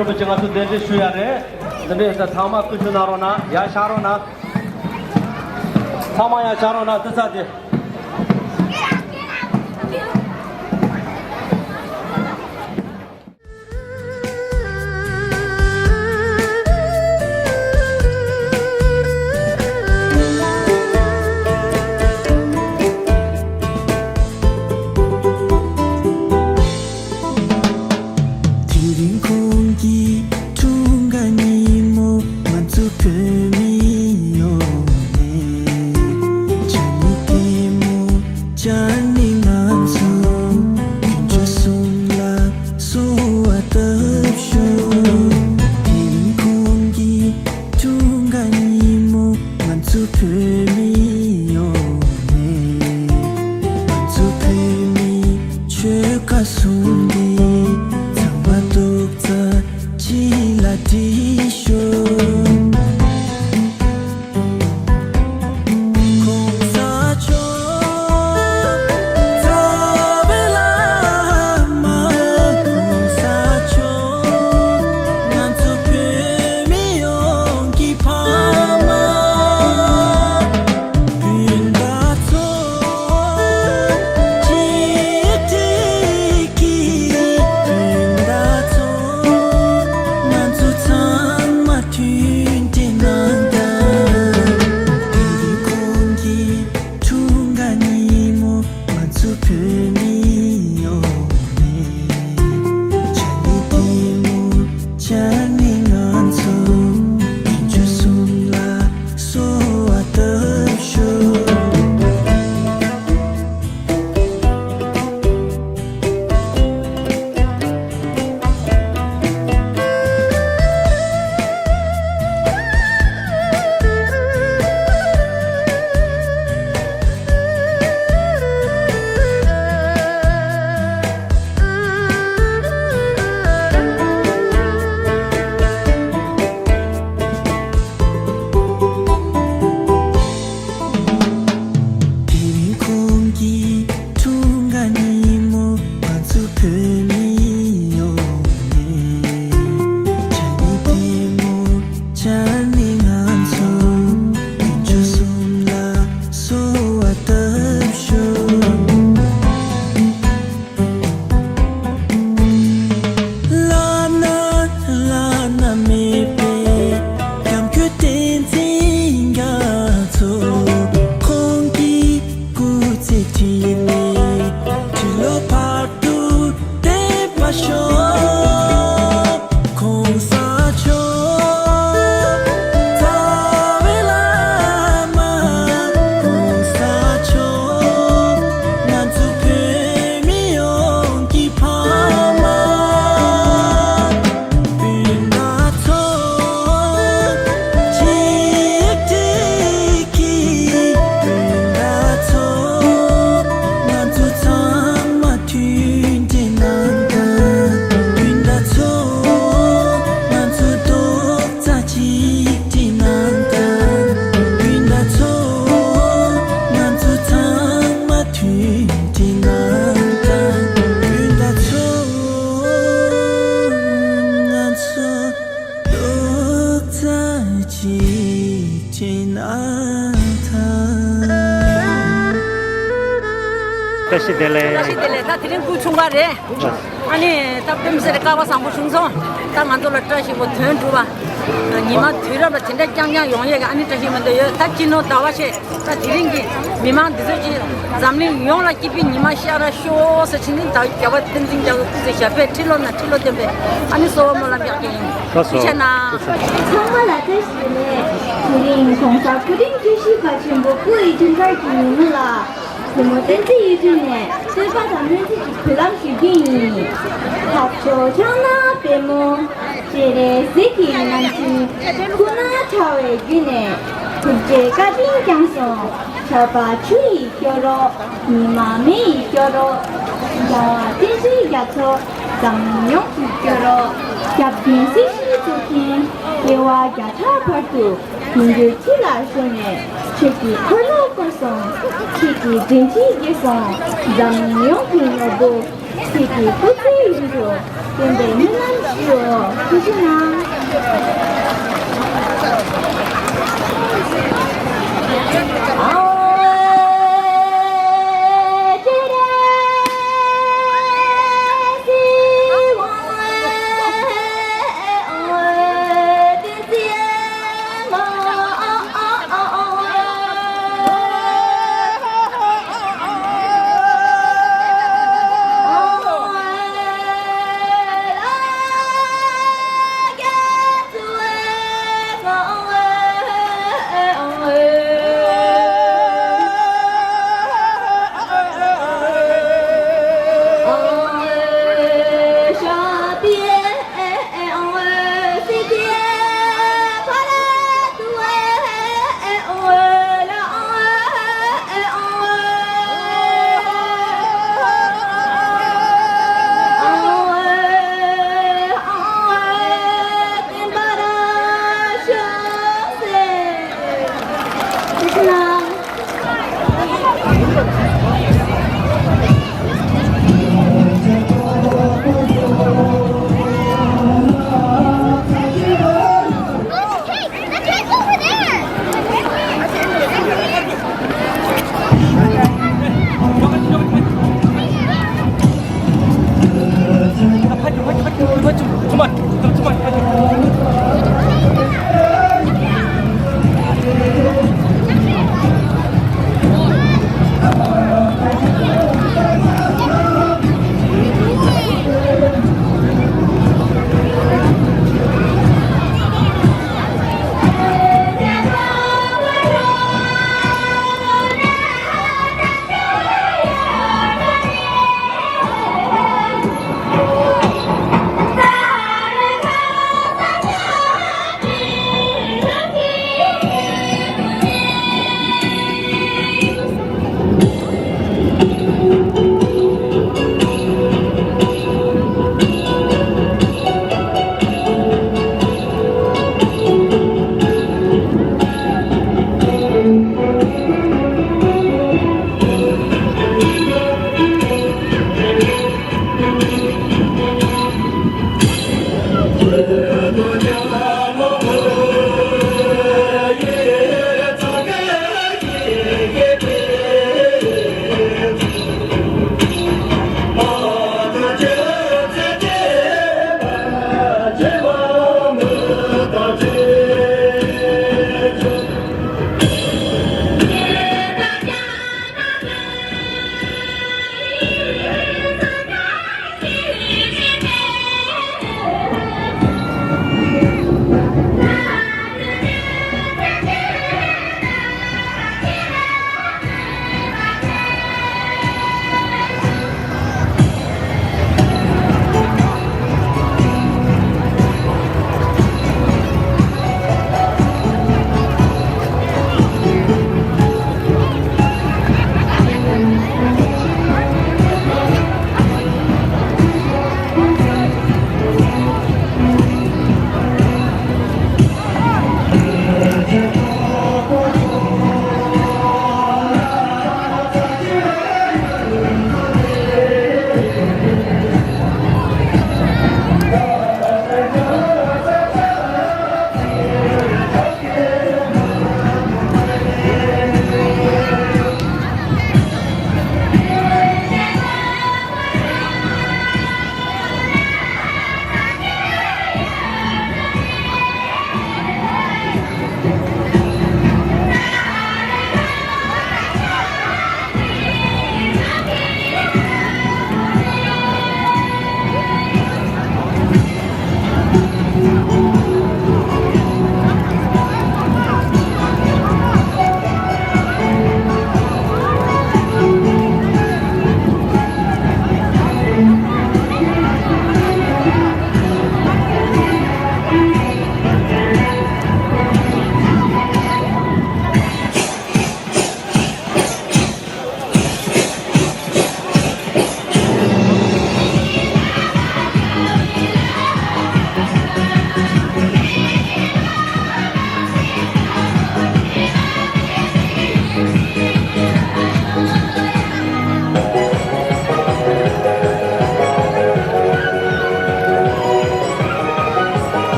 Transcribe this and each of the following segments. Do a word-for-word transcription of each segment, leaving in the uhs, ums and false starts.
རིན་པོ་ཆེ་ང་ཚོ་གདན་འདྲེན་ཞུ་ཡ་རེད། འདི་འདྲའི་ཚང་མ་སྐུ་མཁྱེན་གནང་རོགས་གནང་། ཡར་བཞེངས་རོགས་གནང་། ཚང་མ་ཡར་བཞེངས་རོགས་གནང་། དུས་ཚོད་དེ། དེ་རིང་ཁོང་གི་འཁྲུངས་སྐར་ཉིན་མོ། ང་ཚོ་བོད་མི་ཡོངས་ནས་ཅ་ནི་ལྟད་མོ་བཅར་ནས་ང་ཚོ་དཀོན་མཆོག་གསུམ་ལ་གསོལ་བ་བཏབ་ཤོག་དེ་རིང་ཁོང་གི་འཁྲུངས་སྐར་ཉིན་མོ། ང་ཚོ་བོད་མི་ཡོངས་ནས། ང་ཚོ་བོད་མི་ཆོལ་ཁ་གསུམ་གྱི་ཚང་མ་ཐུགས་རྩ་གཅིག་ལ་སྒྲིལ་ཤོག་གོང་ས་མཆོག་རྩ་བའི་བླ་མ། གོང་ས་མཆོག་ང་ཚོ་བོད་མི་ཡོངས་ཀྱི་ཕ་མ། སྤུན་ཟླ་ཚོ་གཅིག་སྒྲིལ་གྱིས། སྤུན་ཟླ་ཚོ་ང་ཚོ་ཚང་མ་མཐུན་སྒྲིལ་གནང་དང་། དེ་རིང་ཁོང་གི་འཁྲུངས་སྐར་ཉིན་མོ། ང་ཚོ་བོད་མི་ཡོངས་ནས་ཅ་ནི་ལྟད་མོ་བཅར་ནས་ང་ཚོ་དཀོན་མཆོག་གསུམ་ལ་གསོལ་བ་བཏབ་ཤོག་དེ་རིང་ཁོང་གི་འཁྲུངས་སྐར་ཉིན་མོ། ང་ཚོ་བོད་མི་ཡོངས་ནས་ཅ་ནི་ལྟད་མོ་བཅར་ནས་ང་ཚོ་དཀོན་མཆོག་གསུམ་ལ་གསོལ་བ་བཏབ་ཤོག་བླ་ན་བླ་ན་མེད་པའི་སྐྱབས་མགོན་བསྟན་འཛིན་རྒྱ་མཚོ། ཁོང་གི་སྐུ་ཚེ་ཁྲི་ནས་ཁྲི་ལོ་བར་དུ་བརྟན་པར་ཤོག་གོང་ས་མཆོག་རྩ་བའི་བླ་མ། གོང་ས་མཆོག་ང་ཚོ་བོད་མི་ཡོངས་ཀྱི་ཕ་མ། སྤུན་ཟླ་ཚོ་གཅིག་སྒྲིལ་གྱིས། སྤུན་ཟླ་ཚོ་ང་ཚོ་ཚང་མ་མཐུན་སྒྲིལ་གནང་དང་། སྤུན་ཟླ་ཚོ་ང་ཚོ་རྡོག་རྩ་གཅིག་སྒྲིལ་གནང་དང་། སྤུན་ཟླ་ཚོ་ང་ཚོ་ཚང་མ་མཐུན་སྒྲིལ་གནང་དང་། སྤུན་ཟླ་ཚོ་ང་ཚོ་རྡོག་རྩ་གཅིག་སྒྲིལ་གནང་དང་། བཀྲ་ཤིས་བདེ་ལེགས། བཀྲ་ཤིས་བདེ་ལེགས། ད་དེ་རིང་སྐུ་ཆུང་བ་རེད། ཨ་ནི་ད་དཔེ་མི་སྲིད་སྐལ་བ་བཟང་པོ་བྱུང་སོང་། ད་ང་ཚོ་ལ་བཀྲ་ཤིས་པོ་དོན་གྲུབ་པ། ཉི་མ་དུས་རབས་ལ་དེ་འདྲ་རྐྱང་རྐྱང་ཡོང་ཡས་ཀྱི་ཨ་ནི་བཀྲ་ཤིས་མི་འདུག་ཡོད། ད་སྤྱི་ནོར་ཟླ་བ་ཤེས། ད་དེ་རིང་གི་མི་མང་འདི་ཚོ་ཅིག་འཛམ་གླིང་ཡོངས་ལ་སྐྱིད་པའི་ཉི་མ་ཤར་ར་ཤོག་ཟེར་ཕྱིན་ནི། ད་རྒྱལ་བ་བསྟན་འཛིན་རྒྱལ་པོའི་སྐུ་ཚེ་ཞབས་པད་ཁྲི་ལོ་ནས་ཁྲི་ལོ་བརྟན་པའི་ཨ་ནི་གསོལ་བ་སྨོན་ལམ་རྒྱག་གི་ཡིན། ལགས་སོ། ཐུགས་རྗེ་གནང་། ཚང་མ་ལ་བཀྲ་ཤིས་བདེ་ལེགས། དེ་རིང་གོང་ས་སྐུ་ཕྲེང་བཅུ་བཞི་པ་ཆེན་པོ་སྐུ་ཡི་འཁྲུངས་སྐར་གྱི་ཉིན་མོ་ལ། གཟིགས་མོ་བསྟན་འཛིན་གཡུ་སྒྲོན་ནས་བསྟོད་པ་དང་སྨོན་ཚིག་གི་འབུལ་ལམ་ཞུ་རྒྱུ་ཡིན། འཐབ་ཕྱོགས་ཕྱག་ན་པདྨོ། སྤྱན་རས་གཟིགས་ཀྱི་རྣམ་བཞིན། སྐུ་ན་ཕྲ་བའི་རྒྱུད་ནས། ཐུགས་རྗེའི་བཀའ་དྲིན་བསྐྱངས་སོང་། ཆར་པ་ཆུ་ཡིས་སྐྱོར་རོགས། ཉི་མ་མེ་ཡིས་སྐྱོར་རོགས། རྒྱལ་བ་བསྟན་འཛིན་རྒྱ་མཚོ། འཛམ་གླིང་ཡོངས་སུ་སྐྱོར་རོགས། སྐྱབས་མགོན་སྲིད་ཞིའི་གཙུག་རྒྱན། སྐྱེ་བ་བརྒྱ་ཕྲག་བར་དུ། ཉིན་རེའི་ཁྲི་ལ་བཞུགས་ནས། ཆོས་ཀྱི་འཁོར་ལོ་བསྐོར་སོང་། ཆོས་ཀྱི་མགྲིན་བཅུས་བསྐྱེད་སོང་། འཛམ་གླིང་ཡོངས་ཀྱི་ནོར་བུ། ཁྱེད་ཀྱི་སྐུ་ཚེ་ཡུན་རིང་དུ་བརྟན་པའི་སྨོན་ལམ་ཞུའོ། ཐུགས་རྗེ་གནང་།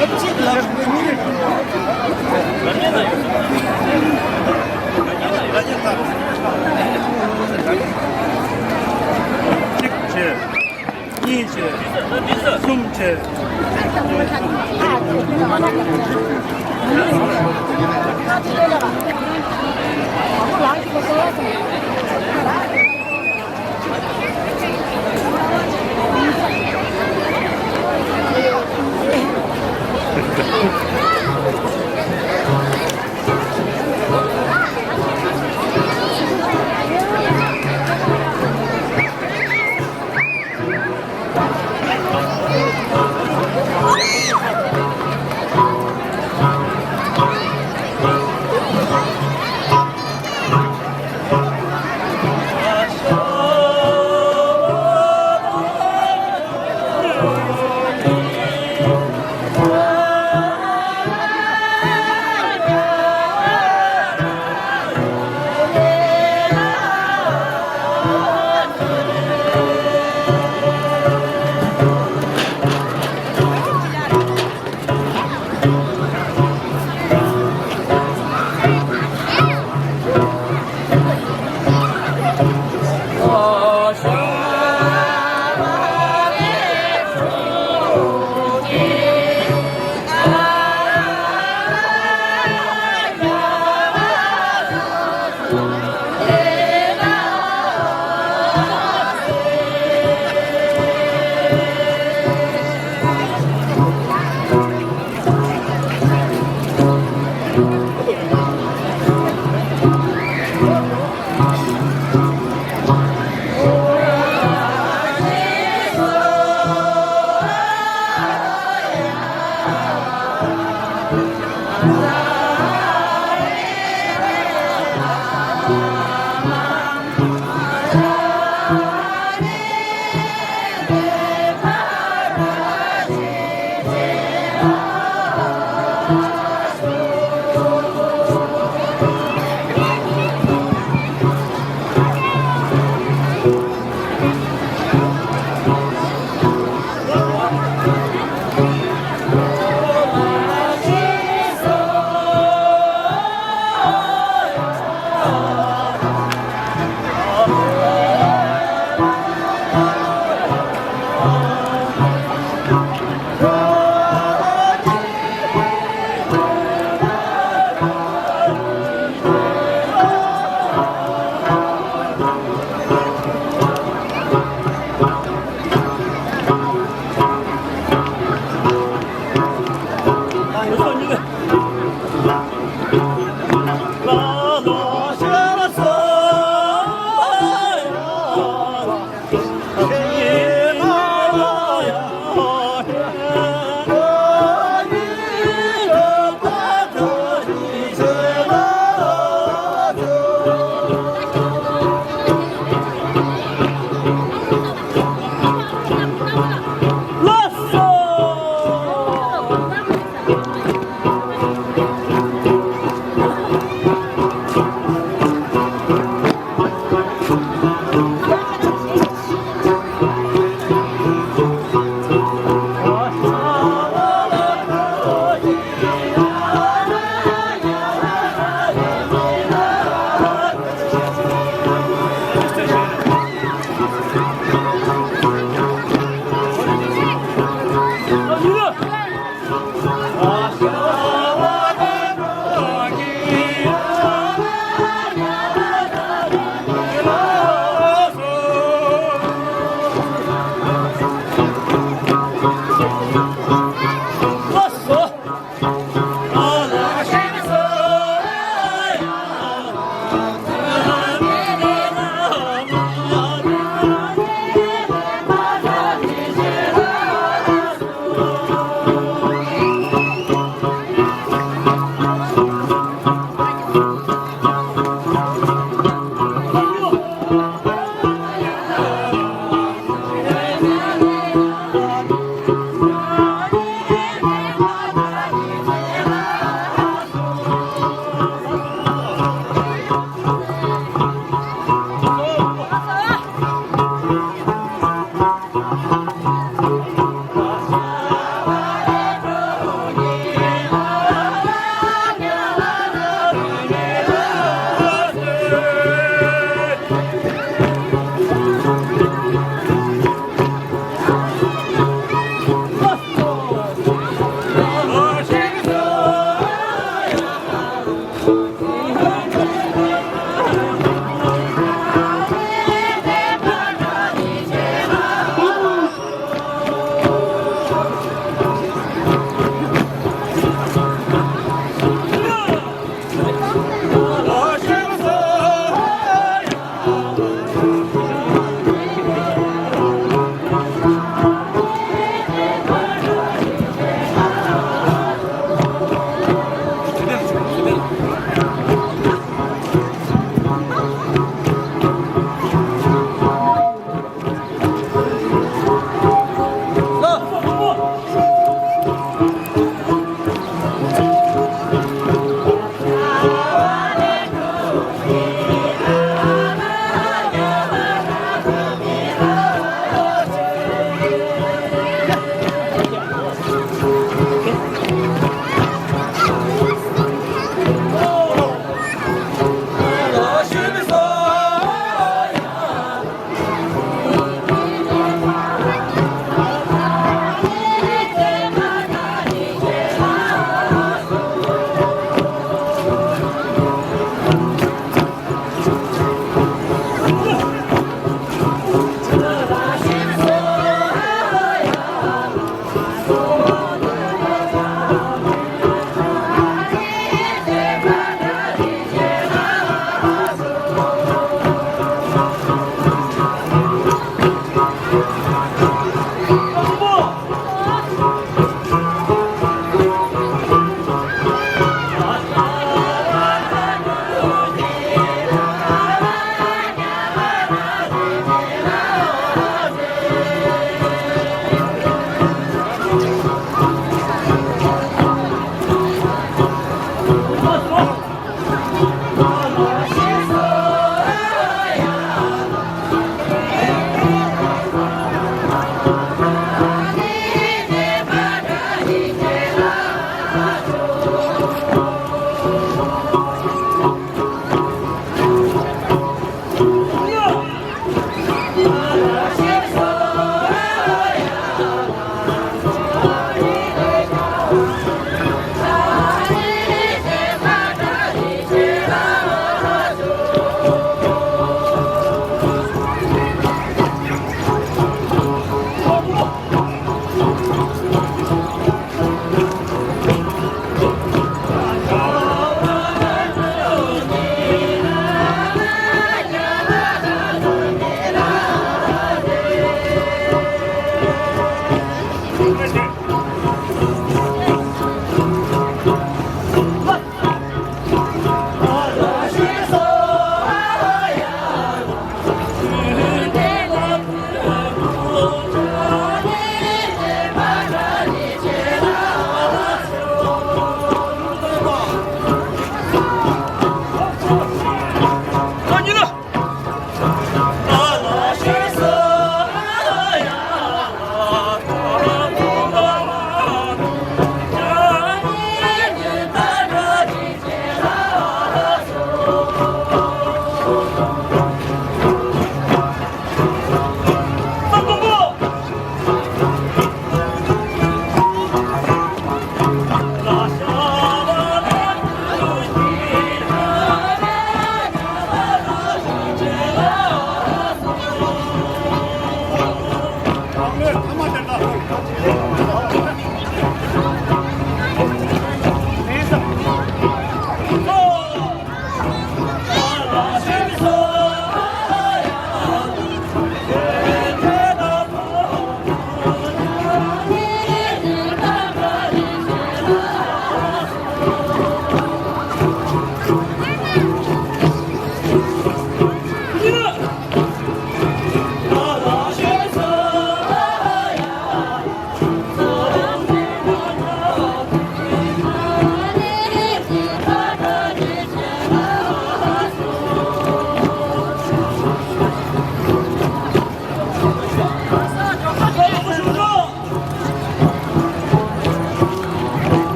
གཅིག་བྱས། གཉིས་བྱས། གསུམ་བྱས།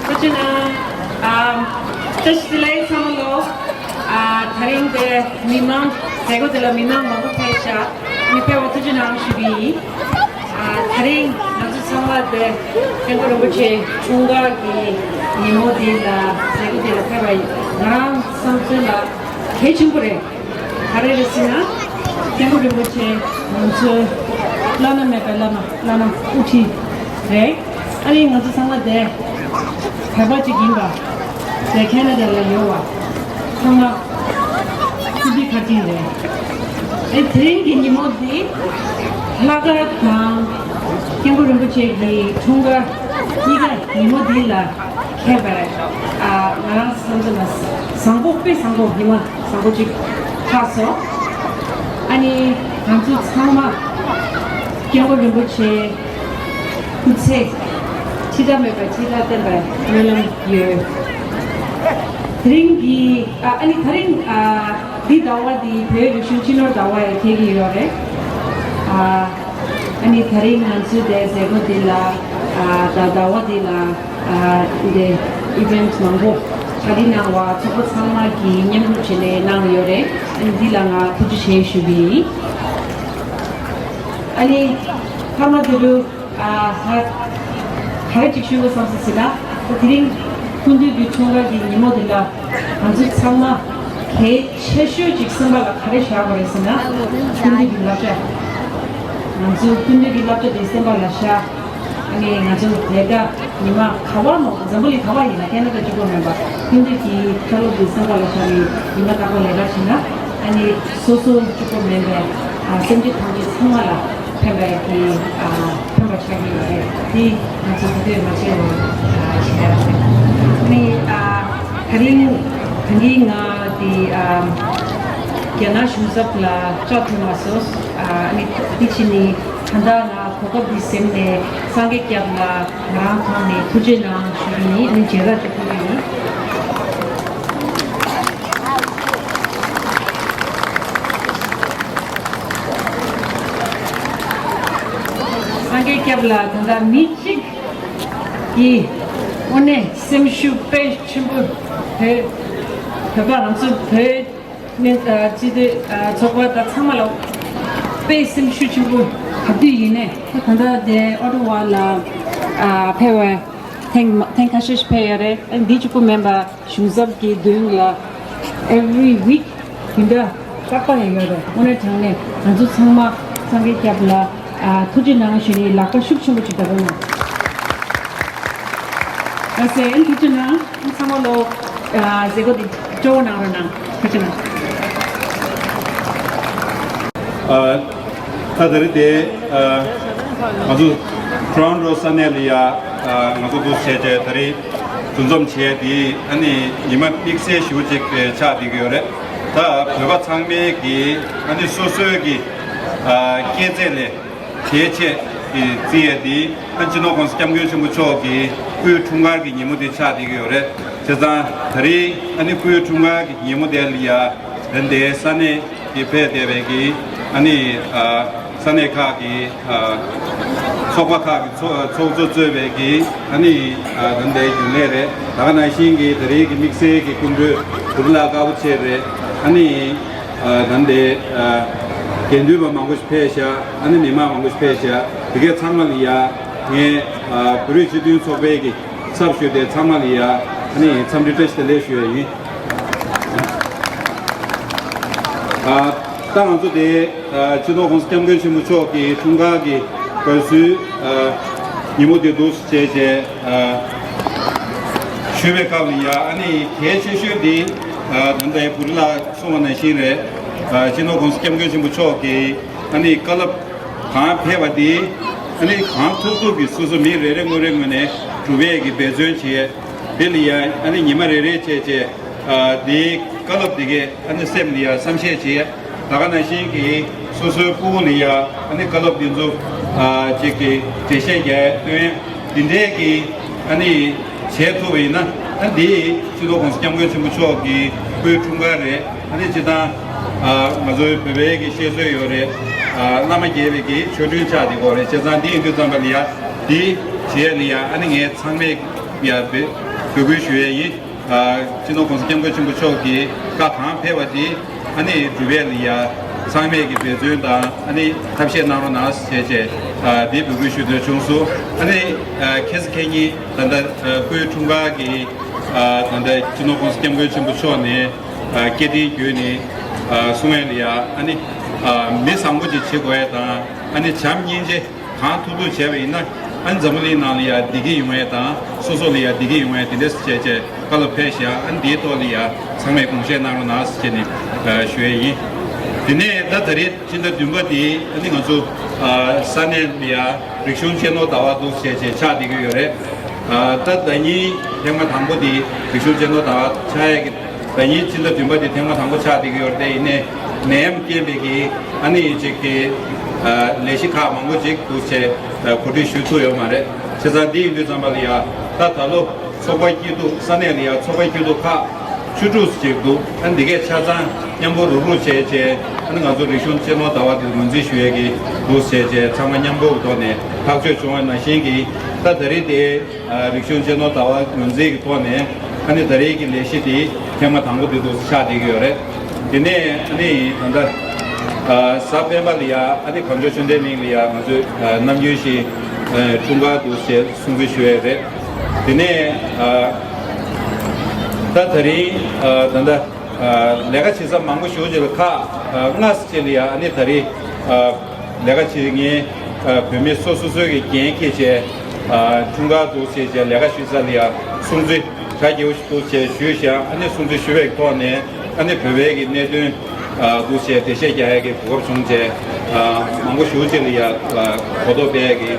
ཁོ་ཚོ་ན། ཨ། བཀྲ་ཤིས་བདེ་ལེགས་ཚང་མ་ལོ། ཨ། དེ་རིང་དེ་མི་མང་མཛད་སྒོ་དེ་ལ་མི་མང་མང་པོ་ཕེབས་ཤག་མི་ཕེབས་པ་ཐུགས་རྗེ་གནང་ཞུ་གི་ཡིན། ཨ། དེ་རིང་ང་ཚོ་ཚང་མ་དེ་སྐྱབས་མགོན་རིན་པོ་ཆེ་འཁྲུངས་སྐར་གྱི་ཉིན་མོ་འདི་ལ་མཛད་སྒོ་དེ་ལ་ཕེབས་པ་ཡིན། ང་རང་བསམ་ཚུལ་ལ་གལ་ཆེན་པོ་རེད། ག་རེ་རེད་ཟེར་ན། སྐྱབས་མགོན་རིན་པོ་ཆེ་ང་ཚོའི་བླ་ན་མེད་པའི་བླ་མ་བླ་ན་དབུ་ཁྲིད་རེད། ཨ་ནི་ང་ཚོ་ཚང་མ་དེ་བོད་པ་གཅིག་ཡིན་པ། དེ་ཁེ་ན་ཌ་ལ་ཡོད་པ་ཚང་མ་སྐུ་དྲིན་ཁག་ཅན་རེད། ཨེ། དེ་རིང་གི་ཉིན་མོ་འདི་ལྷག་དཀར་དང་སྐྱབས་མགོན་རིན་པོ་ཆེ་གི་འཁྲུངས་སྐར་གཉིས་ཀ་ཉིན་མོ་འདི་ལ། མཁྱེན་པ་རེད། ཨ་ང་རང་བསམ་ཚུལ་ལ་བཟང་པོ་དཔེ་བཟང་པོ་ཉི་མ་བཟང་པོ་ཅིག་ཆགས་སོང་། ཨ་ནི་ང་ཚོ་ཚང་མ་སྐྱབས་མགོན་རིན་པོ་ཆེ་སྐུ་ཚེ་འཆི་བདག་མེད་པར་འཆི་བདག་བརྟན་པར་སྨོན་ལམ་ཡོད། དེ་རིང་གི་ཨ་ཨ་ནི་དེ་རིང་ཨ་འདི་ཟླ་བ་འདི་བོད་རིག་གཞུང་སྤྱི་ནོར་ཟླ་བ་ཡང་འཁེལ་གྱི་ཡོད་རེད། ཨ་ཨ་ནི་དེ་རིང་ང་ཚོའི་དེ་མཛད་སྒོ་འདི་ལ་ཨ་ད་ཟླ་བ་འདི་ལ་ཨ་འདི་ཨི་ཝེན་ཊི་མང་པོ་གྲ་སྒྲིག་གནང་བ་ཚོགས་པ་ཚང་མ་གིས་མཉམ་རུབ་བྱས་ནས་གནང་ཡོད་རེད། ཨ་ནི་འདི་ལ་ང་ཐུགས་རྗེ་ཆེ་ཞུ་གི་ཡིན། ཨ་ནི་མཐའ་མ་དེ་རུ་ཨ་ཧ་ག་རེ་ཅིག་ཞུ་དགོས་བསམ་སོང་ཟེར་ན། ད་དེ་རིང་སྐུ་མདུན་གྱི་འཁྲུངས་སྐར་གྱི་ཉིན་མོ་འདི་ལ་ང་ཚོ་ཚང་མ་གལ་ཆེ་ཤོས་ཅིག་སེམས་པ་ལ་ག་རེ་བཞག་དགོས་རེད་ཟེར་ན། སྐུ་མདུན་གྱི་བསླབ་བྱ། ང་ཚོའི་སྐུ་མདུན་གྱི་བསླབ་བྱ་དེ་སེམས་པ་ལ་བཞག་ཨ་ནི་ང་ཚོ་ལས་ཀ་ཉི་མ་ག་བ་མོ་འཛམ་བུ་གླིང་ག་བ་ཡིན་ན་ཁེ་ན་ཌ་གཅིག་པོ་མིན་པ་སྐུ་མདུན་གྱི་བཀའ་སློབ་འདི་སེམས་པ་ལ་བཞག་ནས་ཉི་མ་རྟག་པར་ལས་ཀ་བྱེད་ན། ཨ་ནི་སོ་སོ་གཅིག་པོ་མིན་པའི་ཨ་སེམས་ཅན་ཐམས་ཅད་ཚང་མ་ལ་ཕན་པའི་གི་ཨ་ཕན་པ་ཆགས་ཀྱི་ཡོད་རེད། དེ་ང་ཚོ་དེ་དུས་མ་བྱས་ལོ་ཨ་བྱེད་ཡ་རེད། ཨ་ནི་ཨ་ད་རིང་ད་རིང་ང་དེ་ཨ་རྒྱ་ནག་གཞུང་ཚབ་ལ་བཅར་ཐུབ་མ་སོང་། ཨ་ནི་དེ་ཕྱིན་ནི་ད་ལྟ་ང་གོ་སྐབས་འདི་ཟིན་ནས་སངས་རྒྱས་སྐྱབས་ལ་ང་རང་ཐོག་ནས་ཐུགས་རྗེ་གནང་ཞུ་གི་ཡིན། ཨ་ནི་མཇལ་དར་ཅིག་ཕུལ་གི་ཡིན། སངས་རྒྱས་སྐྱབས་ལ་ད་ལྟ་མི་གཅིག་གིས་དངོས་གནས་སེམས་ཤུགས་དཔེ་ཆེན་པོ་བོད་བོད་པ་ང་ཚོ་བོད་མི་ཨ་སྤྱི་འཐུས་ཨ་ཚོགས་པ་དང་ཚང་མ་ལ་དཔེ་སེམས་ཤུགས་ཆེན་པོ་ག་དུས་ཡིན་ནའི་ད་ལྟ་དེ་ཨོ་ཊ་ཝ་ལ་ཨ་ཕེབས་པའི་ཐེངས་མ་ཐེངས་ཁ་ཤས་ཤིག་ཕེབས་ཡོད་རེད། ཨ་འདི་གཅིག་པུ་མིན་པ་གཞུང་ཚབ་ཀྱི་མདུན་ལ་every week དེ་འདྲ་རྟག་པར་ཡོད་རེད། དངོས་གནས་དྲང་གནས་ང་ཚོ་ཚང་མ་སངས་རྒྱས་སྐྱབས་ལ་ཨ་ཐུགས་རྗེ་གནང་ཞུ་ནས་ལག་པ་ཤུགས་ཆེན་པོ་ཅིག་བརྡབ་རོགས་གནང་། ལགས་སེ། ཨ་ནི་ཐུགས་རྗེ་གནང་། ཨ་ཚང་མ་ལོ་ཨ་མཛད་སྒོ་འདི་སྤྲོ་བོ་གནང་རོགས་གནང་། ཐུགས་རྗེ་གནང་། ཨ་ད་ད་རེས་དེ་ཨ་ང་ཚོ་ཊོ་རོན་ཊོ་ས་གནས་ལ་ཡ་ཨ་ང་ཚོ་འདུག་བྱས་བྱས་ད་རེས་འདུ་འཛོམས་བྱས་དེ་ཨ་ནི་ཉི་མ་དམིགས་བསལ་ཞེ་པོ་ཅིག་ཆགས་བསྡད་ཀྱི་ཡོད་རེད། ད་བོད་པ་ཚང་མས་ཀྱི་ཨ་ནི་སོ་སོའི་གི་ཨ་སྐྱེས་ཚེས་ལས་གལ་ཆེ་གི་བརྩི་ཡས་དེ་ཨ་སྤྱི་ནོར་༸གོང་ས་༸སྐྱབས་མགོན་ཆེན་པོ་མཆོག་གི་སྐུའི་འཁྲུངས་སྐར་གྱི་ཉིན་མོ་དེ་ཆགས་བསྡད་ཀྱི་ཡོད་རེད། བྱས་ཙང་ད་རེས་ཨ་ནི་སྐུའི་འཁྲུངས་སྐར་གྱི་ཉིན་མོ་དེ་ལ་ཡ་ད་ལྟའི་ས་གནས་ཀྱི་ཕེབས་བསྡད་པའི་གི་ཨ་ནི་ཨ་ས་གནས་ཁག་གི་ཨ་ཚོགས་པ་ཁག་གི་ཚོགས་ཚོགས་གཙོ་གཙོས་པའི་གི་ཨ་ནི་ཨ་ད་ལྟའི་རྒྱུན་ལས་རེད། ད་ག་ནང་བཞིན་གྱི་ད་རེས་ཀྱི་དམིགས་བསལ་གྱི་སྐུ་མགྲོན་བུ་རུ་ལགས་དཀར་པོ་ཆེ་རེད། ཨ་ནི་ཨ་ད་ལྟའི་ཨ་དགེ་འདུན་པ་མང་པོ་ཞིག་ཕེབས་ཤག་ཨ་ནི་མི་མང་མང་པོ་ཞིག་ཕེབས་ཤག་དེ་གའི་ཚང་མ་ལ་ཡ་ངས་ཨ་བོད་རིགས་སྤྱི་མཐུན་ཚོགས་པའི་གི་ཚབ་ཞུས་ཏེ་ཚང་མ་ལ་ཡ་ཨ་ནི་འཚམས་འདྲི་བཀྲ་ཤིས་བདེ་ལེགས་ཞུ་ཡ་ཡིན། ཨ་ད་ང་ཚོ་དེ་ཨ་སྤྱི་ནོར་༸གོང་ས་༸སྐྱབས་མགོན་ཆེན་པོ་མཆོག་གི་འཁྲུངས་སྐར་གྱི་དགོངས་ཚུལ་ཨ་ཉིན་མོ་དེ་འདུག་བྱས་བྱས་ཨ་ཞུས་པའི་སྐབས་ལ་ཡ་ཨ་ནི་གལ་ཆེ་ཤོས་དེ་ཨ་ད་ལྟ་བུ་རུ་ལགས་གསུངས་པ་ནང་བཞིན་རེད། ཨ་སྤྱི་ནོར་༸གོང་ས་༸སྐྱབས་མགོན་ཆེན་པོ་མཆོག་གི་ཨ་ནི་བཀའ་སློབ་གང་ཕེབས་པ་དེ་ཨ་ནི་གང་ཐུབ་ཐུབ་ཀྱིས་སོ་སོ་མི་རེ་རེ་ངོ་རེ་ངོས་ནས་སྒྲུབ་པའི་གི་འབད་བརྩོན་བྱས། དེ་ལ་ཡ་ཨ་ནི་ཉི་མ་རེ་རེ་བྱས་བྱས་ཨ་དེའི་བཀའ་སློབ་དེ་གས་ཨ་ནི་སེམས་ལ་ཡ་བསམ་ཤེས་བྱས། ད་ག་ནང་བཞིན་གྱི་སོ་སོའི་སྤུ་གུ་ལ་ཡ་ཨ་ནི་བཀའ་སློབ་དེ་ཚོ་ཨ་ཅིག་གི་འགྲེལ་བཤད་རྒྱག་སྟོན་དེ་འདྲས་ཀྱི་ཨ་ནི་བྱེད་ཐུབ་པ་ཡིན་ན་ཨ་འདི་སྤྱི་ནོར་༸གོང་ས་༸སྐྱབས་མགོན་ཆེན་པོ་མཆོག་གི་སྐུའི་འཁྲུངས་སྐར་རེད། ཨ་ནི་སྤྱི་བཏང་ཨ་ང་ཚོའི་བོད་པའི་གི་བཤད་སྲོལ་ཡོད་རེད། ཨ་བླ་མ་དགྱེས་པའི་གི་ཆོ་འཕྲུལ་ཆགས་བསྡད་ཀྱི་ཡོད་རེད། བྱས་ཙང་འདི་ཡིན་དུས་ཙམ་པ་ལ་ཡ་འདི་བྱེད་ཡ་ལ་ཡ་ཨ་ནི་ངས་ཚང་མས་ཡ་འབོད་འབོད་སྐུལ་ཞུ་ཡས་ཡིན། ཨ་སྤྱི་ནོར་༸གོང་ས་༸སྐྱབས་མགོན་ཆེན་པོ་མཆོག་གི་བཀའ་གང་ཕེབས་པ་དེ་ཨ་ནི་སྒྲུབ་ཡས་ལ་ཡ་ཚང་མས་ཀྱི་འབད་བརྩོན་དང་ཨ་ནི་ཐབས་ཤེས་གནང་རོགས་གནང་ཞེས་བྱས་ཨ་འདི་འབོད་སྐུལ་ཞུ་འདོད་བྱུང་སོང་། ཨ་ནི་ཨ་ཁ་སང་ཁ་ཉིན་ད་ལྟ་ཨ་སྐུའི་འཁྲུངས་སྐར་གྱི་ཨ་ད་ལྟ་སྤྱི་ནོར་༸གོང་ས་༸སྐྱབས་མགོན་ཆེན་པོ་མཆོག་ནས་ཨ་སྐད་འཕྲིན་བརྒྱུད་ནས་ཨ་གསུང་ཡས་ལ་ཡ་ཨ་ནི་ཨ་མི་བཟང་པོ་ཅིག་བྱེད་དགོས་ཡས་དང་ཨ་ནི་བྱམས་སྙིང་རྗེ་གང་ཐུབ་ཐུབ་བྱས་པ་ཡིན་ན་ཨ་ནི་འཛམ་བུ་གླིང་ནང་ལ་ཡ་བདེ་སྐྱིད་ཡོང་ཡས་དང་སོ་སོ་ལ་ཡ་བདེ་སྐྱིད་ཡོང་ཡས་དེ་འདྲས་བྱས་བྱས་བཀའ་སློབ་ཕེབས་ཤག་ཨ་ནི་འདིའི་ཐོག་ལ་ཡ་ཚང་མས་དགོངས་བཞེས་གནང་རོགས་གནང་ཟེར་བྱས་ནས་ཨ་ཞུ་ཡས་ཡིན། དེ་ནས་ད་ད་རེས་ཕྱི་ཟླ་བདུན་པ་དེ་ཨ་ནི་ང་ཚོ་ཨ་ས་གནས་ལ་ཡ་རིག་གཞུང་གཅེས་ནོར་ཟླ་བ་འདུག་བྱས་བྱས་ཆགས་བསྡད་ཀྱི་ཡོད་རེད། ད་ཟླ་ཉིན་ཐེངས་མ་དང་པོ་དེ་རིག་གཞུང་གཅེས་ནོར་ཟླ་བ་ཆགས་ཡས་ཀྱི། ཟླ་ཉིན་ཕྱི་ཟླ་བདུན་པ་དེ་ཐེངས་མ་དང་པོ་ཆགས་བསྡད་ཀྱི་ཡོད་རེད་དེ། ཡིན་ནའི་ནད་ཡམས་རྐྱེན་པས་ཀྱི་ཨ་ནི་ཅིག་གི་ལས་གཞི་ཁག་མང་པོ་ཅིག་འདུག་བྱས་གོ་སྒྲིག་ཞུ་ཐུབ་ཡོད་མ་རེད། བྱས་ཙང་འདི་ཡིན་དུས་ཙམ་པ་ལ་ཡ་ད་ད་ལོ་ཚོགས་པ་སྐྱིད་སྡུག་ས་གནས་ལ་ཡ་ཚོགས་པ་སྐྱིད་སྡུག་ཁག་བཅུ་དྲུག་ཅིག་འདུག་ཨ་ནི་འདི་གས་ཆ་ཚང་མཉམ་པོ་རུག་རུག་བྱས་བྱས། ཨ་ནི་ང་ཚོ་རིག་གཞུང་གཅེས་ནོར་ཟླ་བ་འདི་ངོས་འཛིན་ཞུ་ཡས་ཀྱི་འདུག་བྱས་བྱས། ཚང་མ་མཉམ་པོ་གི་ཐོག་ནས་ཐག་གཅོད་བྱུང་བ་ནང་བཞིན་གྱི་ད་ད་རེས་དེ་རིག་གཞུང་གཅེས་ནོར་ཟླ་བ་ངོས་འཛིན་གྱི་ཐོག་ནས་ཨ་ནི་ད་རེས་ཀྱི་ལས་གཞི་དེ་ཐེངས་མ་དང་པོ་དེ་འདུག་ཆགས་བསྡད་ཀྱི་ཡོད་རེད། དེ་ནས་ཨ་ནི་ད་ལྟ་གཟའ་སྤེན་པ་ལ་ཡ་ཨ་ནི་གངས་ལྗོངས་ཆོས་ལྡན་གླིང་ལ་ཡ་ང་ཚོས་ནམ་རྒྱུན་བཞིན་འཁྲུངས་སྐར་འདུག་བྱས་སྲུང་བརྩི་ཞུ་ཡས་རེད། དེ་ནས་ད་ད་རིང་ད་ལྟ་ལས་ཀ་བྱེད་ས་མང་པོ་ཞེ་པོ་ཅིག་ལ་ཁག་ལྔ་ཙམ་ཅིག་ལ་ཡ་ཨ་ནི་ད་རིང་ལས་ཀ་བྱེད་མཁན་བུད་མེད་སོ་སོ་སོའི་གི་འགན་འཁྱེར་བྱས་འཁྲུངས་སྐར་འདུག་བྱས་བྱས་ལས་ཀ་ཞུ་ས་ལ་ཡ་སྲུང་བརྩི་གྲ་རྒྱས་པོ་ཞིག་འདུག་བྱས་ཞུས་ཤག་ཨ་ནི་སྲུང་བརྩི་ཞུ་བའི་ཐོག་ནས་ཨ་ནི་བོད་པའི་གི་གནད་དོན་འདུག་བྱས་འགྲེལ་བཤད་རྒྱག་ཡ་གི་གོ་སྐབས་བྱུང་བྱས་མང་པོ་ཞེ་པོ་ཅིག་ལ་ཡ་གོ་རྟོགས་སྤེལ་ཡ་གི་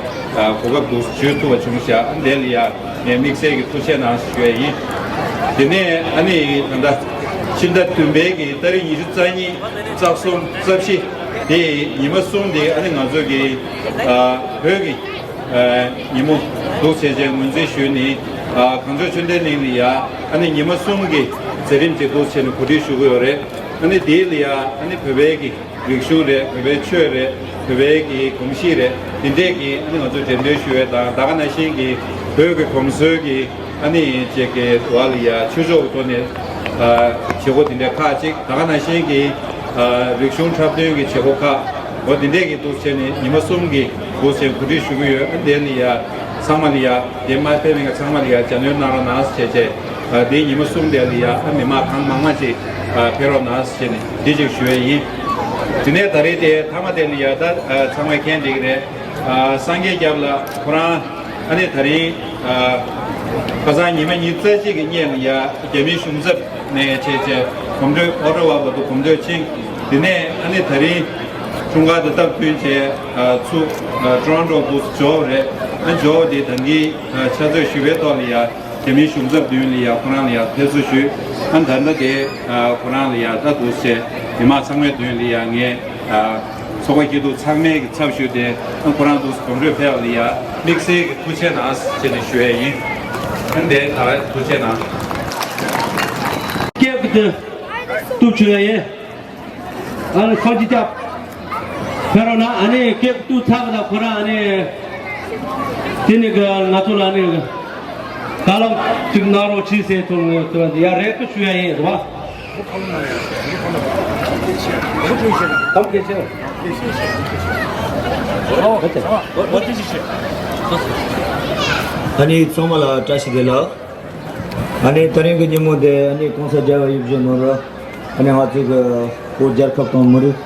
གོ་སྐབས་འདུག་ཞུ་ཐུབ་པ་བྱུང་ཤག་ཨ་ནི་དེ་ལ་ཡ་ངས་དམིགས་བསལ་གྱི་ཐུགས་རྗེ་གནང་ཞུ་ཡ་ཡིན། དེ་ནས་ཨ་ནི་ད་ལྟ་ཕྱི་ཟླ་བདུན་པའི་གི་ཏ་རིག་ཉི་ཤུ་རྩ་གཉིས་རྩ་གསུམ་རྩ་བཞི་དེ་ཉི་མ་གསུམ་དེ་ཨ་ནི་ང་ཚོ་གི་བོད་ཀྱི་ཉིན་མོ་འདུག་བྱས་བྱས་ངོས་འཛིན་ཞུས་ནས་གངས་ལྗོངས་ཆོས་ལྡན་གླིང་ལ་ཡ་ཨ་ནི་ཉི་མ་གསུམ་གྱི་མཛད་རིམ་ཅིག་འདུག་བྱས་ནས་གོ་སྒྲིག་ཞུ་གི་ཡོད་རེད། ཨ་ནི་དེ་ལ་ཡ་ཨ་ནི་བོད་པའི་གི་རིག་གཞུང་རེད། བོད་པའི་ཆོས་རེད། བོད་པའི་གི་གོམས་གཤིས་རེད། དེ་འདྲས་ཀྱི་ཨ་ནི་ང་ཚོས་འགྲེམས་སྟོན་ཞུ་ཡས་དང་ད་ག་ནང་བཞིན་གྱི་བོད་ཀྱི་གོམས་སྲོལ་གྱི་ཨ་ནི་ཅིག་གི་བར་ལ་ཡ་ཆོས་ཕྱོགས་ཀྱི་ཐོག་ནས་བྱེད་སྒོ་དེ་འདྲས་ཁག་ཅིག་ད་ག་ནང་བཞིན་གྱི་རིག་གཞུང་འཁྲབ་སྟོན་གྱི་བྱེད་སྒོ་ཁག་འོ་དེ་འདྲས་ཀྱི་འདུག་བྱས་ནས་ཉི་མ་གསུམ་གྱི་འདུག་བྱས་གོ་སྒྲིག་ཞུ་གི་ཡོད། ཨ་ནི་དེ་ལ་ཡ་ཚང་མ་ལ་ཡ་དེ་མ་ཕེབས་མཁན་ཚང་མ་ལ་ཡ་སྦྱར་སྣོན་གནང་རོགས་གནང་ཟེར་བྱས་བྱས། དེའི་ཉི་མ་གསུམ་དེ་ལ་ཡ་ཨ་མི་མང་གང་མང་མང་ཅིག་ཕེབས་རོགས་གནང་ཟེར་ནས་འདི་ཅིག་ཞུ་ཡས་ཡིན། དེ་ནས་ད་རེས་དེ་མཐའ་མ་དེ་ལ་ཡ་ད་ཚང་མས་མཁྱེན་བསྡད་ཀྱི་རེད། སངས་རྒྱས་སྐྱབས་ལགས་ཁོ་རང་ཨ་ནི་ད་རིང་ཁ་སང་ཉི་མ་ཉི་ཤུ་རྩ་གཅིག་གི་སྔོན་ལ་ཡ་རྒྱ་མིའི་གཞུང་ཚབ་ནས་བྱས་བྱས་གོམ་བགྲོད་ཨོ་ཊ་ཝ་བར་དུ་གོམ་བགྲོད་ཕྱིན། དེ་ནས་ཨ་ནི་ད་རིང་འཁྲུངས་སྐར་དང་སྟབས་བསྟུན་བྱས་ཚུར་ཊོ་རོན་ཊོ་དུ་འབྱོར་བ་རེད། ཨ་འབྱོར་བ་དེ་ད་གིན་ཕྱག་ཚོད་ཞུས་པའི་ཐོག་ལ་ཡ། རྒྱ་མིའི་གཞུང་ཚབ་མདུན་ལ་ཡ་ཁོ་རང་ལ་ཡ་ཕེབས་བསུ་ཞུས། ཨ་ད་ལྟ་དེ་ཁོ་རང་ལ་ཡ་ད་འདུག་བྱས་མི་མང་ཚང་མའི་མདུན་ལ་ཡ་ངས་ཚོགས་པ་སྐྱིད་སྡུག་ཚང་མའི་གི་ཚབ་ཞུས་ཏེ་ཨ་ཁོ་རང་འདུག་གོམ་བགྲོད་ཕེབས་པ་ལ་ཡ་དམིགས་བསལ་གྱི་ཐུགས་རྗེ་གནང་ཟེར་ནས་ཞུ་ཡས་ཡིན། ཨ་འདི་ད་ཐུགས་རྗེ་གནང་། སྐད་དུ་གཏུབ་བྱུང་ཡ་ཡིན། ཨ་ནི་ཁོང་ཅི་ཅག་ཕེབས་རོགས་གནང་། ཨ་ནི་སྐད་བཏུ་ཚགས་དང་ཁོ་རང་ཨ་ནི་དེ་ནི་གི་ང་ཚོ་ལ་ཨ་ནི་བཀའ་སློབ་ཅིག་གནང་རོགས་བྱེད་ཟེར་ཐོན་ཡོད་དུས་ཡ་རེ་སྐུལ་ཞུ་ཡ་ཡིན་རེད་བ། ཨ་ནི་ཚང་མ་ལ་བཀྲ་ཤིས་བདེ་ལེགས། ཨ་ནི་དེ་རིང་གི་ཉིན་མོ་འདི་ཨ་ནི་གོང་ས་རྒྱལ་བ་ཡིད་བཞིན་ནོར་བུ། ཨ་ནི་ང་ཚོ་གི་བོད་རྒྱལ་ཁབ་དང་མི་རིགས།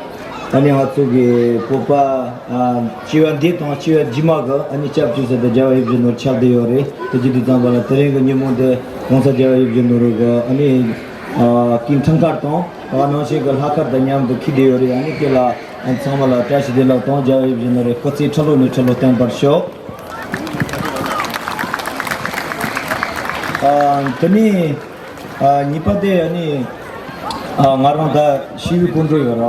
ཨ་ནི་ང་ཚོ་གི་བོད་པ་ཨ་སྤྱི་བ་འདི་དང་སྤྱི་བ་རྗེས་མ་གི་ཨ་ནི་སྐྱབས་བཅོལ་ས་དེ་རྒྱལ་བ་ཡིད་བཞིན་ནོར་བུ་ཆགས་བསྡད་ཡོད་རེད། དེ་བྱེད་དུས་ཙམ་པ་ལ་དེ་རིང་གི་ཉིན་མོ་འདི་གོང་ས་རྒྱལ་བ་ཡིད་བཞིན་ནོར་བུ་གི་ཨ་ནི་ཨ་སྐུའི་འཁྲུངས་སྐར་དང་ད་ག་ནང་བཞིན་གི་ལྷག་དཀར་དང་མཉམ་དུ་འཁེལ་བསྡད་ཡོད་རེད། ཨ་ནི་དེ་ལ་ཨ་ཚང་མ་ལ་བཀྲ་ཤིས་བདེ་ལེགས་དང་རྒྱལ་བ་ཡིད་བཞིན་ནོར་བུའི་སྐུ་ཚེ་ཁྲི་ལོ་ནས་ཁྲི་ལོ་བརྟན་པར་ཤོག་ཨ་དེ་ནས་ཨ་གཉིས་པ་དེ་ཨ་ནི་ཨ་ང་རང་ད་ཞི་བའི་སྐུ་མགྲོན་ཡོད་ར།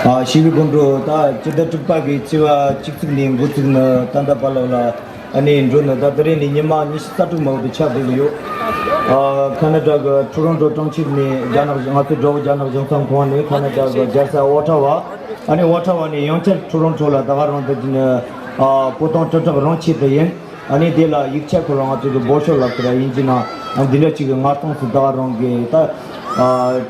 ཨ་ཞི་བའི་སྐུ་མགྲོན་ད་སྤྱི་ཟླ་དྲུག་པ་གི་ཚེས་པ་གཅིག་ཚིགས་ནས་འགོ་བཙུགས་ནས་ད་ལྟ་བར་ལ་ལ་ཨ་ནི་འགྲོ་ནས་ད་དེ་རིང་ནས་ཉི་མ་ཉི་ཤུ་རྩ་དྲུག་མ་འོ་དེ་ཆགས་བསྡད་ཀྱི་ཡོད། ཨ་ཁ་ན་ཌ་གི་ཊོ་རོན་ཊོ་གྲོང་ཁྱེར་ནས་རྒྱ་ནག་ང་ཚོའི་དགྲ་བོ་རྒྱ་ནག་གཞུང་ཚབ་ཁང་ནས་ཁ་ན་ཌ་གི་རྒྱལ་ས་ཨོ་ཊ་ཝ། ཨ་ནི་ཨོ་ཊ་ཝ་ནས་ཡང་བསྐྱར་ཊོ་རོན་ཊོ་ལ་ད་ག་རང་དུ་ཨ་སྤོ་ཐང་སྤྲོ་ཐག་རང་ཆེད་དུ་ཡིན། ཨ་ནི་དེ་ལ་ཡིག་ཆ་ཁོ་རང་ང་ཚོ་གི་སྦོ་ཤོ་ལབ་ཀྱི་ར་ཡིན་གྱི་ན། ཨ་འདི་འདྲ་ཅིག་གི་མངའ་ཐང་སུ་ད་ག་རང་གི་ད་ཨ་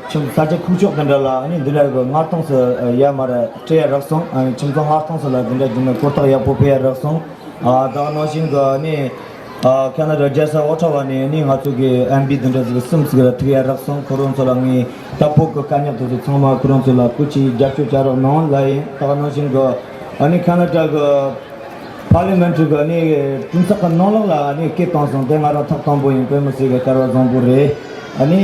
ཁྱིམ་ས་ཆ་ཁུག་ཀྱོག་དེ་འདྲ་ལ་ཨ་ནི་འདི་འདྲ་གི་མངའ་ཐང་སུ་ཡ་མ་ར་སྤྲད་ཡ་རག་སོང་། ཨ་ཁྱིམ་ཚང་མངའ་ཐང་སུ་ལ་འདི་འདྲ་གྱི་ན་གོ་རྟགས་ཡག་པོ་ཕུལ་ཡ་རག་སོང་། ཨ་ད་ག་ནང་བཞིན་གི་ཨ་ནི། ཨ་ཁ་ན་ཌ་རྒྱལ་ས་ཨོ་ཊ་ཝ་ནས་ནི་ང་ཚོ་གི་ཨེམ་པི་དེ་འདྲ་ཟིག་གསུམ་ཟིག་ལ་ཐུག་ཡ་རག་སོང་། ཁོ་རང་ཚོ་ལ་ངས་ད་བོད་ཀྱི་དཀའ་རྙོག་དེ་ཚོ་ཚང་མ་ཁོ་རང་ཚོ་ལ་སྐུ་མཁྱེན་རྒྱབ་སྐྱོར་བྱ་རོགས་གནང་ལབ་ཡིན། ད་ག་ནང་བཞིན་གི་ཨ་ནི་ཁ་ན་ཌ་གི་པར་ལི་མེན་ཊི་གི་ཨ་ནི་གྲོས་ཚོགས་ཀྱི་ནང་ལོགས་ལ་ཨ་ནི་སྐད་བཏང་སོང་། དེ་ང་རང་ཐོག་དང་པོ་ཡིན། དཔེ་མི་སྲིད་གི་སྐལ་བ་བཟང་པོ་རེད། ཨ་ནི་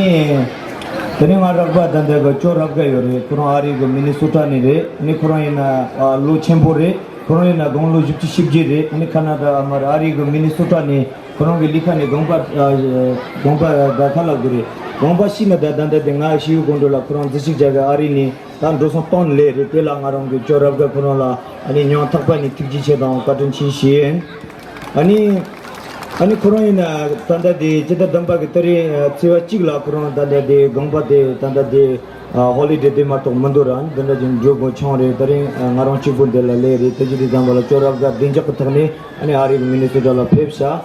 དེ་ནས་ང་རོགས་པ་ད་ལྟ་གི་ཅོ་རོགས་པ་ཡོད་རེད། ཁོ་རང་ཨ་རི་གི་མི་ནི་སོ་ཊ་ནས་རེད། ཨ་ནི་ཁོ་རང་ཡིན་ན་ཨ་ལོ་ཆེན་པོ་རེད། ཁོ་རང་ཡིན་ན་དགུང་ལོ་བཞི་བཅུ་ཞེ་བརྒྱད་རེད། ཨ་ནི་ཁ་ན་ཌ་ཨ་མ་རེད། ཨ་རི་གི་མི་ནི་སོ་ཊ་ནས་ ཁོ་རང་གི་ལི་ཁ་ནས་དགོངས་པ་ཨ་དགོངས་པ་ད་ཁ་ལབ་དགོས་རེད། དགོངས་པ་ཤི་ན་ད་ད་ལྟ་དེ་ང་ཤི་ཡུལ་ཀོང་ཀྲོ་ལ་ཁོ་རང་འཛུལ་ཞུགས་རྒྱག་གི་ཨ་རི་ནས་ད་འགྲོ་སོང་གཏོང་ལས་རེད། དེ་ལ་ང་རང་གི་ཅོ་རབ་ག་ཁོ་རང་ལ་ཨ་ནི་སྙིང་ཐག་པ་ནས་ཐུགས་རྗེ་ཆེ་དང་བཀའ་དྲིན་ཆེ་ཞུ་ཡིན། ཨ་ནི་ཨ་ནི་ཁོ་རང་ཡིན་ན་ད་ལྟ་དེ་སྤྱི་ཟླ་བདུན་པ་གི་ཏ་རིག་ཚེས་པ་གཅིག་ལ་ཁོ་རང་ད་ལྟ་དེ་དགོངས་པ་དེ་ད་ལྟ་དེ་ཧོ་ལི་ཌེ་དེ་མ་གཏོགས་མི་འདུག་ར། འདི་འདྲ་ཅིག་འགྲོ་དགོས་བྱུང་རེད། ད་རིང་ང་རང་གཅིག་པུ་འདི་ལ་སླེབས་རེད། དེ་ཅི་དེ་ཙམ་པ་ལ་ཅོ་རབ་ག་བདེ་འཇགས་ཀྱི་ཐོག་ནས་ཨ་ནི་ཨ་རི་གི་མི་ནི་སོ་ཊ་ལ་ཕེབས་ཤག་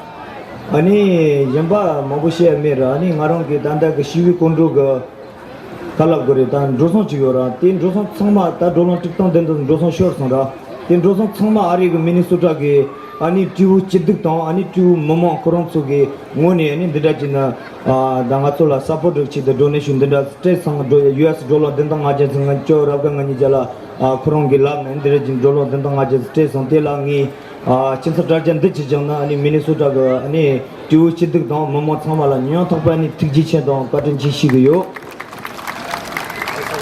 ཨ་ནི་གཞན་པ་མང་པོ་བཤད་ཡ་མེད་ར། ཨ་ནི་ང་རང་གི་ད་ལྟ་གི་ཤི་བའི་ཀོང་ཀྲོ་གི་ཁ་ལབ་དགོས་རེད། ད་འགྲོ་སོང་ཅིག་ཡོད་ར། དེ་འགྲོ་སོང་ཚང་མ་ད་འགྲོ་ལོང་ཀྲིག་སྟོང་དེ་འདྲ་འགྲོ་སོང་ཤོར་སོང་ར། དེ་འགྲོ་སོང་ཚང་མ་ཨ་རི་གི་མི་ནི་སོ་ཊ་གི་ཨ་ནི་སྤྲེའུ་སྐྱིད་སྡུག་དང་ཨ་ནི་སྤྲེའུ་མི་མང་ཁོ་རང་ཚོ་གི་ངོས་ནས་ཨ་ནི་འདི་འདྲ་ཅིག་ན་ཨ་ད་ང་ཚོ་ལ་སཔོར་ཊི་ཆེད་དུ་ཌོ་ནེ་ཤན་འདི་འདྲ་སྤྲད་སོང་། ཡུ་ཨེསི་ཌོ་ལར་བདུན་སྟོང་ལྔ་བརྒྱ་ཚུན་ང་ཅོ་རབ་ག་ང་གཉིས་ཆ་ལ་ཨ་ཁོ་རང་གི་ལབ་ནས་འདི་འདྲ་ཅིག་ཌོ་ལར་བདུན་སྟོང་ལྔ་བརྒྱ་སྤྲད་སོང་། དེ་ལ་ངས་ཨ་སྤྱི་ཚོགས་དྲ་རྒྱ་འདི་ཅིག་སྦྱངས་ན་ཨ་ནི་མི་ནི་སོ་ཊ་གི་ཨ་ནི་སྤྲེའུ་སྐྱིད་སྡུག་དང་མི་མང་ཚང་མ་ལ་སྙིང་ཐག་པ་ནས་ཐུགས་རྗེ་ཆེ་དང་བཀའ་དྲིན་ཆེ་ཞུ་གི་ཡོད།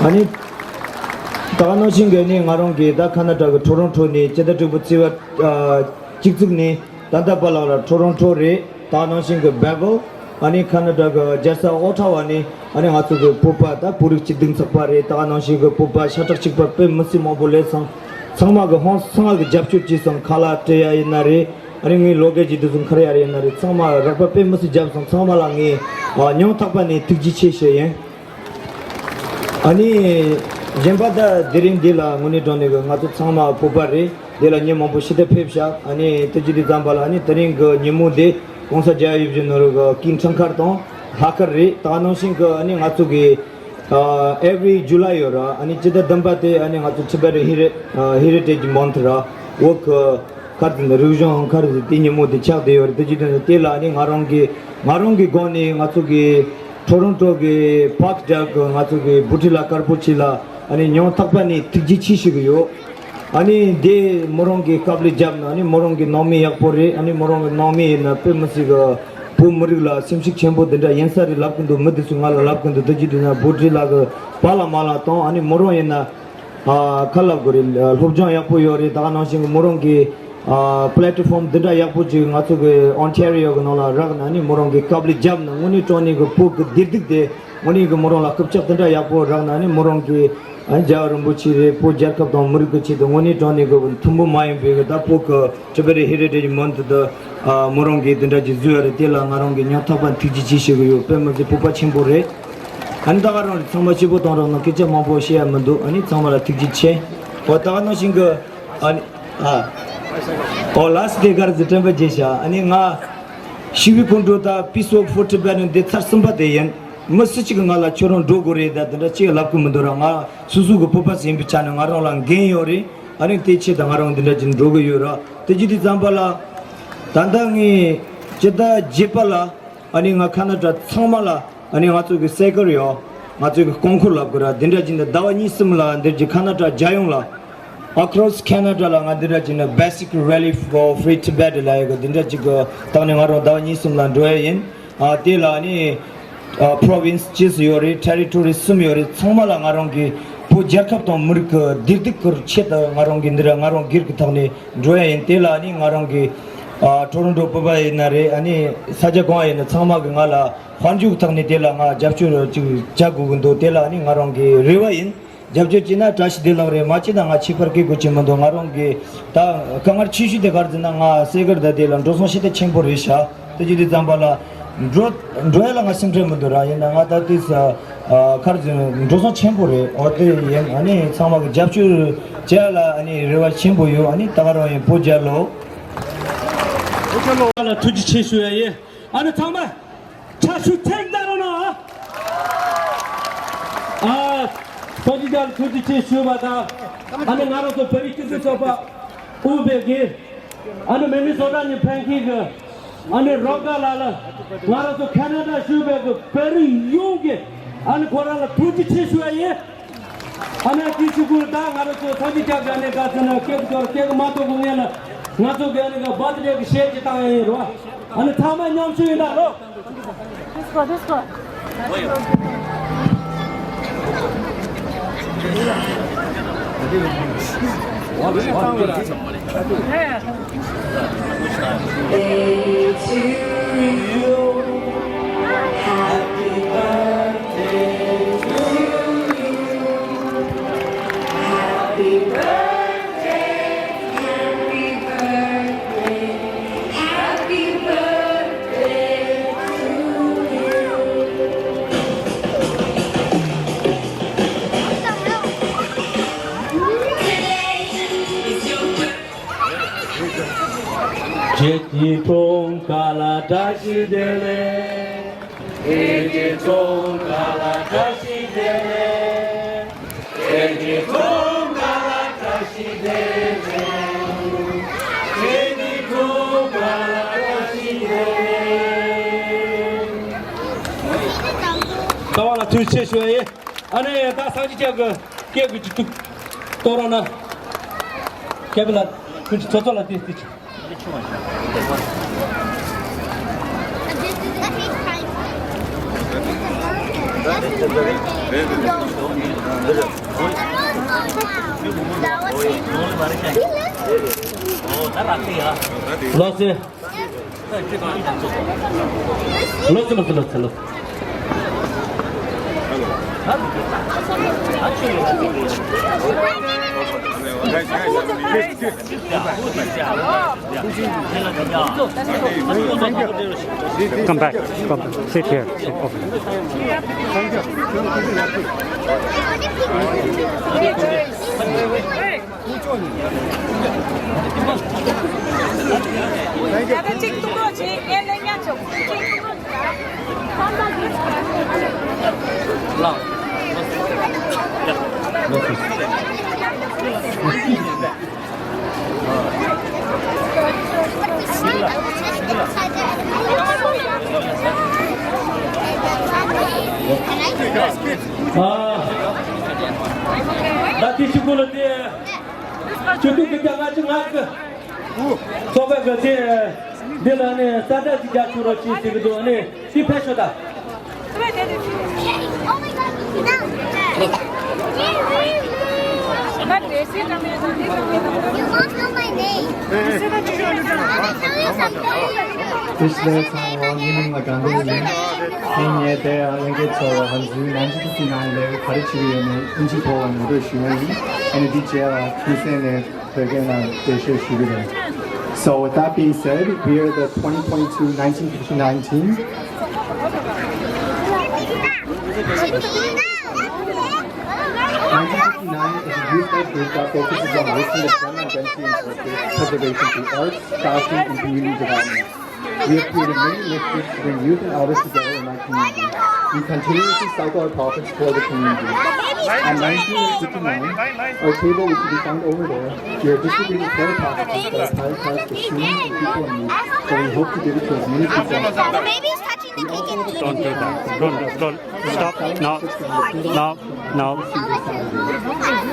ཨ་ནི་ད་ག་ནང་བཞིན་གི་ནི་ང་རང་གི་ད་ཁ་ན་ཌ་གི་ཊོ་རོན་ཊོ་ནས་སྤྱི་ཟླ་དྲུག་པའི་ཚེས་པ་ཨ་གཅིག་ཙམ་ནས་ད་ལྟ་བར་ལ་ཊོ་རོན་ཊོ་རེད། ད་ག་ནང་བཞིན་གི་བྷེ་བལ། ཨ་ནི་ཁ་ན་ཌ་གི་རྒྱལ་ས་ཨོ་ཊ་ཝ་ནས་ཨ་ནི་ང་ཚོ་གི་བོད་པ་ད་བོད་རིགས་སྤྱི་མཐུན་ཚོགས་པ་རེད། ད་ག་ནང་བཞིན་གི་བོད་པ་ཤ་ཁྲག་གཅིག་པ་དཔེ་མི་སྲིད་མང་པོ་སླེབས་སོང་། ཚང་མ་གི་ཧང་སང་གི་རྒྱབ་སྐྱོར་བྱས་སོང་། ཁ་ལག་སྤྲད་ཡ་ཡིན་ན་རེད། ཨ་ནི་ངའི་ལོ་རྒས་ཀྱི་དུས་སུ་འཁར་ཡ་རེད་ཡིན་ན་རེད། ཚང་མ་རོགས་པ་དཔེ་མི་སྲིད་བརྒྱབ་སོང་། ཚང་མ་ལ་ངས་ཨ་སྙིང་ཐག་པ་ནས་ཐུགས་རྗེ་ཆེ་ཞུ་ཡིན། ཨ་ནི་གཞན་པ་ད་དེ་རིང་འདི་ལ་དངོས་གནས་དྲང་གནས་གི་ང་ཚོ་ཚང་མ་བོད་པ་རེད། འདི་ལ་མི་མང་པོ་ཞེ་དྲག་ཕེབས་ཤག་ཨ་ནི་དེ་ཅི་དེ་ཙམ་པ་ལ་ཨ་ནི་དེ་རིང་གི་ཉིན་མོ་འདི་༸གོང་ས་རྒྱལ་བ་ཡིད་བཞིན་ནོར་བུ་གི་སྐུའི་འཁྲུངས་སྐར་དང་ལྷག་དཀར་རེད། ད་ག་ནང་བཞིན་གི་ཨ་ནི་ང་ཚོ་གི་ཨ་every July ཡོད་ར། ཨ་ནི་སྤྱི་ཟླ་བདུན་པ་དེ་ཨ་ནི་ང་ཚོ་Tibetan Heri- ཨ་Heritage Month ར། བོད་གི་ཁར་དེ་ནི་རིག་གཞུང་ཁར་དེ་ཉིན་མོ་དེ་ཆགས་བསྡད་ཡོད་རེད། དེ་ཅི་དེ་དེ་ལ་ཨ་ནི་ང་རང་གི་ང་རང་གི་སྒོ་ནས་ང་ཚོ་གི་ཊོ་རོན་ཊོ་གི་པཱརྐ་ཌག་གི་ང་ཚོ་གི་བྷུ་ཊི་ལ་དཀར་པོ་ཆེ་ལ་ཨ་ནི་སྙིང་ཐག་པ་ནས་ཐུགས་རྗེ་ཆེ་ཞུ་གི་ཡོད། ཨ་ནི་འདི་མོ་རང་གི་དཀའ་ལས་བརྒྱབ་ན་ཨ་ནི་མོ་རང་གི་ནང་མི་ཡག་པོ་རེད། ཨ་ནི་མོ་རང་གི་ནང་མི་ཡིན་ན་དཔེ་མི་སྲིད་གི་བོད་མི་རིགས་ལ་སེམས་ཤུགས་ཆེན་པོ་འདི་འདྲ་ཡིན་ས་རེད་ལབ་གི་འདུག་མི་དེ་ཚོས་ང་ལ་ལབ་གི་འདུག་དེ་ཅི་དེ་ན་བྷུ་ཊི་ལ་གི་པཱ་ལགས་མ་ལགས་དང་ཨ་ནི་མོ་རང་ཡིན་ན། ཨ་ཁ་ལབ་དགོས་རེད། སློབ་སྦྱོང་ཡག་པོ་ཡོད་རེད། ད་ག་ནང་བཞིན་གི་མོ་རང་གི་ཨ་པི་ལེ་ཊི་ཕོམ་འདི་འདྲ་ཡག་པོ་ཅིག་ང་ཚོ་གི་ཨོན་ཊེ་རི་ཡོ་གི་ནང་ལ་རག་ན་ནི་མོ་རང་གི་དཀའ་ལས་བརྒྱབ་ན་དངོས་གནས་དྲང་གནས་གི་བོད་གི་བདེ་སྡུག་དེ་དངོས་གནས་གི་མོ་རང་ལ་སྐུ་ཕྱག་འདི་འདྲ་ཡག་པོ་རག་ན་ནི་མོ་རང་གི་ཨ་རྒྱལ་བ་རིན་པོ་ཆེ་རེད། བོད་རྒྱལ་ཁབ་དང་མི་རིགས་གི་ཆེད་དུ་དངོས་གནས་དྲང་གནས་གི་མཐུན་པོ་མ་ཡིན་པའི་གི་ད་བོད་གི་Tibetan Heritage Month དུ་ཨ་མོ་རང་གི་འདི་འདྲ་ཅིག་བཟོས་ཡོད་རེད། དེ་ལ་ང་རང་གི་སྙིང་ཐག་པ་ཐུགས་རྗེ་ཆེ་ཞུ་གི་ཡོད། དཔེ་མི་སྲིད་སྤོབས་པ་ཆེན་པོ་རེད། ཨ་ནི་ད་ག་རང་རེད། ཚང་མ་སྐྱིད་པོ་གཏོང་རོགས་གནང་། སྐད་ཆ་མང་པོ་བཤད་ཡ་མི་འདུག་ཨ་ནི་ཚང་མ་ལ་ཐུགས་རྗེ་ཆེ། འོ་ད་ག་ནང་བཞིན་གི་ཨ་ནི་ཨ་འོ་ལ་སི་ཏེ་གར་ཟི་དྲན་པ་བརྗེད་བྱ། ཨ་ནི་ང་ཤི་བའི་ཀོང་ཀྲོ་ད་Peace Walk for Tibet འདི་ཚར་གསུམ་པ་དེ་ཡིན། མི་སུ་གཅིག་གི་ང་ལ་ཁྱོད་རང་འགྲོ་དགོས་རེད་ད་དེ་འདྲ་གཅིག་ལབ་གི་མི་འདུག་ར། ང་སོ་སོ་གི་བོད་པ་ཟིན་པའི་ཆ་ནས་ང་རང་ལ་འགན་ཡོད་རེད། ཨ་ནི་དེ་ཆེད་དུ་ང་རང་འདི་འདྲ་ཅིག་འགྲོ་གི་ཡོད་ར། དེ་ཅི་དེ་ཙམ་པ་ལ་ད་ལྟ་ངས་སྤྱི་ཟླ་བརྒྱད་པ་ལ་ཨ་ནི་ང་ཁ་ན་ཌ་ཚང་མ་ལ་ཨ་ནི་ང་ཚོ་གི་སེ་གར་ཡོད། ང་ཚོ་གི་ཀོང་ཁུར་ལབ་དགོས་ར། འདི་འདྲ་ཅིག་འདི་ཟླ་བ་གཉིས་གསུམ་ལ་འདིར་གྱི་ཁ་ན་ཌ་རྒྱལ་ཡོངས་ལ་Across Canada ལ་ང་འདི་འདྲ་ཅིག་ནི་Basic Rally for Free Tibet ལ་ཡོད་གི་འདི་འདྲ་ཅིག་གི་སྟེང་ནས་ང་རང་ཟླ་བ་གཉིས་གསུམ་ལ་འགྲོ་ཡ་ཡིན། ཨ་དེ་ལ་ནི་ཨ་པྲོ་ཝིན་སི་བཅུ་ཡོད་རེད། ཊེ་རི་ཊོ་རི་གསུམ་ཡོད་རེད། ཚང་མ་ལ་ང་རང་གི་བོད་རྒྱལ་ཁབ་དང་མི་རིགས་ཀྱི་བདེ་སྡུག་གི་ཆེད་དུ་ང་རང་གི་འདི་ར་ང་རང་སྒེར་གྱི་ཐོག་ནས་འགྲོ་ཡ་ཡིན། དེ་ལ་ནི་ང་རང་གི་ཨ་ཊོ་རོན་ཊོ་བོད་པ་ཡིན་ན་རེད། ཨ་ནི་ས་ཆ་གང་ཡིན་ན་ཚང་མ་གི་ང་ལ་དཔལ་འབྱོར་གྱི་ཐོག་ནས་དེ་ལ་ང་རྒྱབ་སྐྱོར་ཅིག་བྱ་དགོས་ཀྱི་འདུག་དེ་ལ་ནི་ང་རང་གི་རེ་བ་ཡིན། རྒྱབ་སྐྱོར་བྱས་ན་བཀྲ་ཤིས་བདེ་ལེགས་རེད། མ་བྱས་ན་ང་ཁྱད་པར་གི་དགོས་ཀྱི་མི་འདུག་ང་རང་གི་ད་དཀའ་ངལ་ཆེ་ཤོས་དེ་ག་རེ་ཟེར་ན་ང་སེ་གར་ད་དེ་ལ་འགྲོ་སོང་ཞེ་དྲག་ཆེན་པོ་རེད་ཤག་དེ་ཅི་དེ་ཙམ་པ་ལ་འགྲོ་འགྲོ་ཡ་ལ་ང་སེམས་ཁྲལ་མི་འདུག་ར། ཡིན་ན་ང་ད་དེ་ས་ཨ་ག་རེ་ཟེར་འགྲོ་སོང་ཆེན་པོ་རེད། འོ་དེ་ཡིན་ཨ་ནི་ཚང་མ་གི་རྒྱབ་སྐྱོར་བྱས་ལ་ཨ་ནི་རེ་བ་ཆེན་པོ་ཡོད། ཨ་ནི་ད་ག་རང་ཡིན། བོད་རྒྱལ་ལོ། བོད་རྒྱལ་ལོ་ལ་ཐུགས་རྗེ་ཆེ་ཞུ་ཡ་ཡིན། ཨ་ནི་ཚང་མ། ཁྲ་ཤུ་ཐེག་ད་རོ་ན། ཨ། སངས་རྒྱས་ཀྱང་ཐུགས་རྗེ་ཆེ་ཞུ་བ་དང་། ཨ་ནི་ང་རང་ཚོ་བོད་རིགས་སྤྱི་མཐུན་ཚོགས་པ་དབུས་པའི་གི། ཨ་ནི་མི་ནི་སོ་ཊ་ནས་ཕེབས་མཁན་གི། ཨ་ནི་རོགས་ག་ལ་ལ། ང་རང་ཚོ་ཁ་ན་ཌ་བཞུགས་པའི་གི་བོད་རིགས་ཡོངས་ཀྱི། ཨ་ནི་ཁོ་རང་ལ་ཐུགས་རྗེ་ཆེ་ཞུ་བ་ཡིན། ཨ་ནི་དེ་ཞུ་དགོས་ད་ང་རང་ཚོ་སངས་རྒྱས་ཀྱང་ག་ནས་ག་ཚོད་ན་སྐད་ཀྱི་སྐད་ཀྱི་མ་ཐོག་གི་ངས་ལ། ང་ཚོ་ག་ནས་ག་བར་ཐི་ཌེ་གི་ཤེད་ཀྱི་བཏང་ཡ་ཡིན་རོ། ཨ་ནི་ཚང་མ་མཉམ་ཞུགས་ཡིན་ད་རོ། This one, this one. ཁྱེད་ཀྱི་འཁྲུངས་སྐར་ལ་བཀྲ་ཤིས་བདེ་ལེགས། ཁྱེད་ཀྱི་འཁྲུངས་སྐར་ལ་བཀྲ་ཤིས་བདེ་ལེགས། ཁྱེད་ཀྱི་འཁྲུངས་སྐར་ལ་བཀྲ་ཤིས་བདེ་ལེགས། ཁྱེད་ཀྱི་འཁྲུངས་སྐར་ལ་བཀྲ་ཤིས་བདེ་ལེགས། ལྟ་བ་ལ་ཐུགས་རྗེ་ཆེ་ཞུ་ཡ་ཡིན། ཨ་ནི་ད་སངས་རྒྱས་ཀྱི་སྐད་ཀྱི་ཅིག་ཏུ་གཏོང་རོགས་གནང་། མཁས་པ་ལ་ཁྱོད་ཀྱི་ཚོ་ཚོ་ལ་ཏིག་ཏིག་ཅིག་ལགས་སེ། ལགས་སེ། ལགས་སེ། ལགས་སེ། ལགས་སེ། Come back. Come back. Sit here. Sit. Okay. ད་དེ་ཞིག་གོ་ལ་དེ། ཆུ་ཐིགས་ཀྱི་རྒྱ་གར་གྱི་ངག་གི། ཚོགས་པའི་གི་ཚེ། འདི་ལ་ནི་ས་བཀྲ་ཅིག་རྒྱག་ཆོག་རོགས་ཞེས་ཟེར་གི་འདུག་ནི་དེ་ཕེབས་ཤོག་ད། You won't know my name. This is the song, Yiming Laganga. ངས་ངའི་དེ་ལྷན་རྒྱས་ཚོར་བ་ཧམ་ཟུའི་nineteen fifty-nine ལས་ག་རེ་བྱེད་ཀྱི་ཡོད་མེད་དབྱིན་ཇི་ཐོག་ལ་ངོ་སྤྲོད་ཞུ་ཡ་ཡིན། ཨ་ནི་འདི་རྗེས་ལ་ཁུ་སེ་ནས་བོད་སྐད་ནང་འགྲེལ་བཤད་ཞུ་གི་རེད། So with that being said, we are the twenty twenty-two nineteen fifty-nine team. Nineteen fifty-nine is a youth-led group that focuses on raising the Burman identity and culture, preservation through arts, fashion, and community development. We have created many initiatives to bring youth and elders together in our community. We continuously cycle our profits for the community. At nineteen fifty-nine, our table, which you can find over there, we are distributing care packages that prioritize the students and people in need, and we hope to give it to as many people as possible. The baby's touching the cake and eating. Don't do that. Don't, don't. Stop. No. No. No.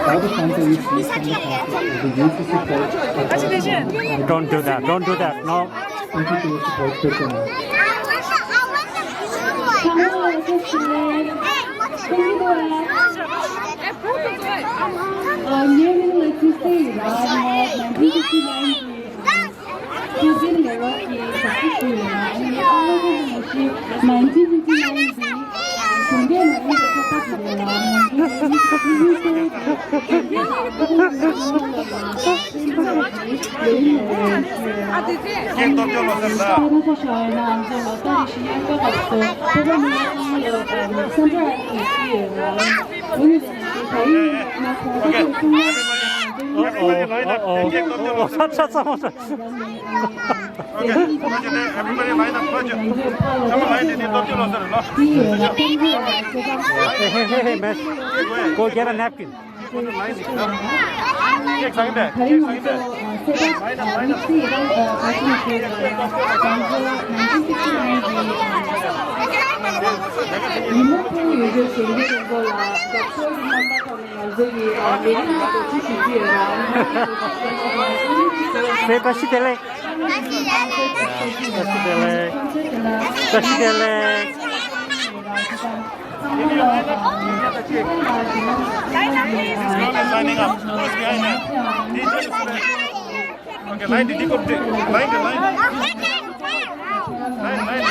All the funds that we receive from the council will be used to support our Don't do that. Don't do that. No. Thank you for your support. Take care now. Hello, this is Lynn. Can you go ahead? Uh, near me, like you say, right? Nineteen fifty-nine. President Leroy K. Sakishima, and the Honorable Moshe, nineteen fifty-nine. Everybody line up. Come on, line up. Hey, hey, hey, man. Go get a napkin. Line up. Line up. Say བཀྲ་ཤིས་བདེ་ལེགས། བཀྲ་ཤིས་བདེ་ལེགས། བཀྲ་ཤིས་བདེ་ལེགས། Lining up. Who's behind that? Okay, line the deep up. Line the line. Line, line.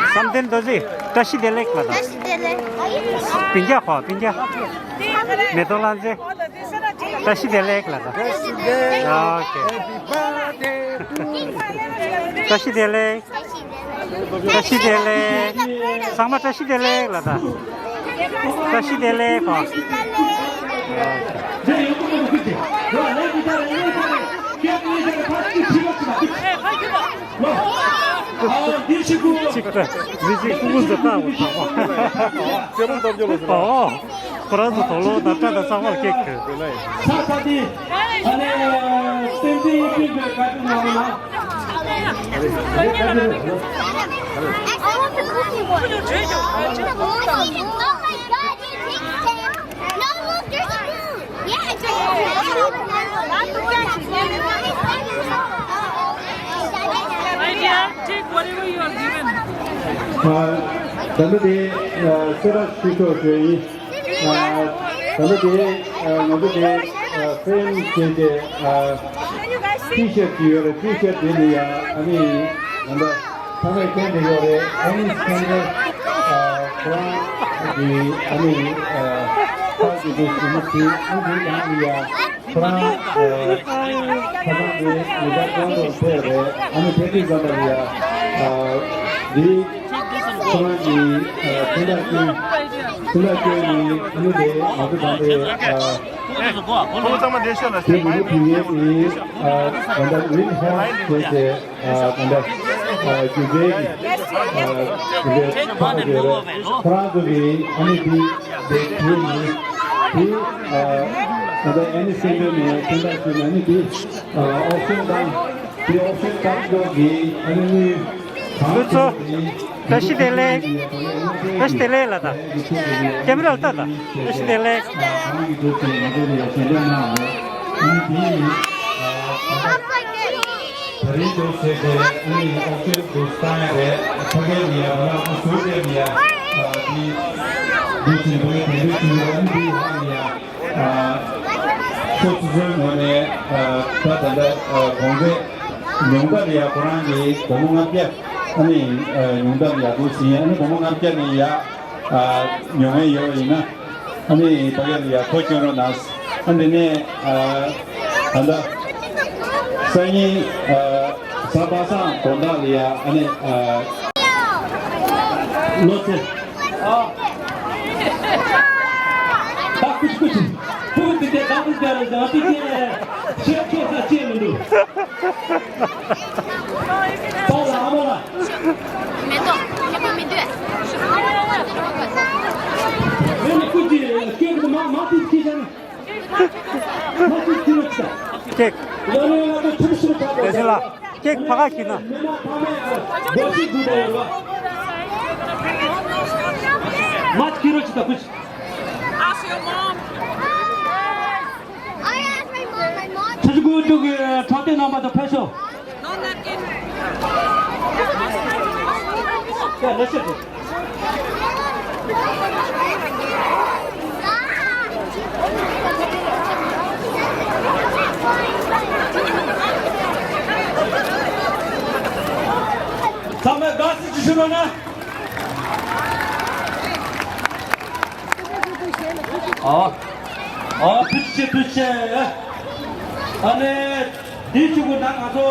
བསམ་གཏན་རྡོ་རྗེ། བཀྲ་ཤིས་བདེ་ལེགས་ལ་དང་། བཀྲ་ཤིས་བདེ་ལེགས། སྤུན་ཀྱག་ཁོ། སྤུན་ཀྱག་མེ་ཏོག་ལགས་མཛེས། བཀྲ་ཤིས་བདེ་ལེགས་ལ་དང་། ཨོ་ཁེ། བཀྲ་ཤིས་བདེ་ལེགས། བཀྲ་ཤིས་བདེ་ལེགས། ཚང་མ་བཀྲ་ཤིས་བདེ་ལེགས་ལ་དང་། བཀྲ་ཤིས་བདེ་ལེགས་ཁོ། གཅིག་ཏུ་མི་གཅིག་ཀུ་ཀུ་ཟེར་ལྟ་བུ་དང་བ། ཨོ། ཁོ་རང་ཚོ་དོག་ལོ་དང་སྐྲ་དང་ཚང་མར་སྐྱེས་ཁུལ། ས་ས་དེ་ཨ་ནེ་བསྟན་འཛིན་ཡེ་ཤེས་པའི་བཀའ་དྲིན་གནང་བ་ན། Take whatever you are given. ད་ལྟ་དེ་གསལ་བསྒྲགས་ཞུ་ཆོག་ཞུ་ཡིན། ད་ལྟ་དེ་ང་ཚོ་དེ་ཕེན་བྱས་ཏེ་ཊི་ཤར་ཅིག་ཡོད་རེད། ཊི་ཤར་དེ་ནི་ཡ་ཨ་ནི་ང་ཚོ་ཚང་མས་མཁྱེན་བསྡད་ཡོད་རེད། ཨ་ནི་སེང་གེ་ཁོ་རང་གི་ཨ་ནི་ཕར་གྱི་དེ་ཞུ་མི་དེ་ཨ་ནི་དེ་ནང་ནི་ཡ། ཁོ་རང་ཨ་ཁ་སང་དེ་མི་ཚང་ཁོང་དུ་ཕེབས་རེད། ཨ་ནི་ཕེབས་དུས་ཙམ་པ་ལ་ཡ་ཨ་འདི་ཁོ་རང་གི་ཨ་སྤུན་ཟླ་ཀུན་སྤུན་ཟླ་ཀུན་ནི་ཨ་ནི་དེ་ང་ཚོ་དང་པོའི་ཨ་ཁོང་ཚང་མ་བདེ་ཤོག་ལ་དེ་མི་ཚེ་དུས་ཡུན་དེ་ཨ་ད་ལྟ་ཝིན་ཧོང་ཟེར་ཏེ། ཨ་ད་ལྟ་ཨ་རྒྱུ་རྫས་ཀྱི་ཨ་རྒྱུ་རྫས་ཁོ་རང་ཚོ་གི་ཨ་ནི་དེ་དེ་དེ་ནི་དེ་ཨ་ད་ལྟ་ཨ་ནི་སེང་གེ་ནས་སྤུན་ཟླ་ཚོ་ནས་ཨ་ནི་དེ་ཨ་ཨོ་ཤན་དང་དེ་ཨོ་ཤན་དང་ཚོ་གི་ཨ་ནི་དངུལ་གང་ཚོ་བཀྲ་ཤིས་བདེ་ལེགས། བཀྲ་ཤིས་བདེ་ལེགས་ལ་དང་། ཀེ་མེ་ར་ལ་ལྟ་དང་། བཀྲ་ཤིས་བདེ་ལེགས། ཨ་ནི་དེ་ཨ་ད་ད་རིང་དུ་ཟེར་ཏེ་ཨ་ནི་ཨོ་ཤན་དུ་སྟངས་རེད། ཕ་གི་ནི་ཡ་བ་ལ་ཨ་སུ་རེད་ནི་ཡ་ཨ་དེ་དུ་ཟེར་ཕ་གི་དེ་འདྲ་ཅིག་ཡོད། ཨ་ནི་དེ་ཡ་ནི་ཡ་ཨ་ཁོ་ཚོ་ཚོའི་ངོས་ནས་ཨ་ད་ད་ལྟ་ཨ་གོང་ཚད་ཉུང་མཐའ་ལ་ཡ་ཁོ་རང་གི་སྒོར་མོ་ལྔ་བརྒྱ། ཨ་ནི་ཨ་ཉུང་མཐའ་ལ་ཡ་དུ་ཟིན། ཨ་ནི་སྒོར་མོ་ལྔ་བརྒྱ་ནི་ཡ་ཨ་ཉོ་མཁན་ཡོད་ཡིན་ན་ཨ་ནི་ཕ་གི་ལ་ཡ་ཐོ་སྐྱོན་རོགས་གནང་། ཨ་འདི་ནས་ཨ་ད་ལྟ་སང་ཉིན་ཨ་གཟའ་པ་སངས་དགོང་དག་ལ་ཡ་ཨ་ནི་ཨ་བློ་ཚེ། ཨ། ད་ཀུ་ཅི་ཀུ་ཅི། ཕུ་གུ་དེ་ག་དུས་བརྒྱབ་ལ་ང་དེ་གས་ཤེས་ཁྱོད་ས་ཅི་མི་འདུག་པཱ་ལགས་ཨ་མ་ལགས། མེ་ཏོག་ཁྱེད་པོ་མི་འདུག་ཨེ་ནི་ཀུ་ཅི་ཁྱོད་ཀྱི་མ་མ་དེ་ཁྱི་ཤ་ནི། མ་དེ་ཁྱི་རོ་ཆ། ཀེག་ཡ་ནི་ང་དེ་ཐུག་སུ་ཆ་དེ་སེ་ལ། ཀེག་ཕ་ག་ཁྱི་ན། མ་ཁྱི་རོ་ཆ་ད་ཀུ་ཅི། Ask your mom. I asked my mom. My mom. ཁྱེད་ཀྱི་འགྲོ་གི་འཕྲོད་བསྟེན་རྣམ་པ་དང་ཕེབས་ཤོག No napkin. ཡ་ལེ་ཤ་དེ། ཚང་མས་དགའ་བསུ་ཅིག་ཞུ་རོགས་གནང་། ཨ། ཨ་ཐུགས་རྗེ་ཆེ། ཐུགས་རྗེ་ཆེ། ཨ་ནི་དེའི་གཅིག་པུ་ད་ང་ཚོ་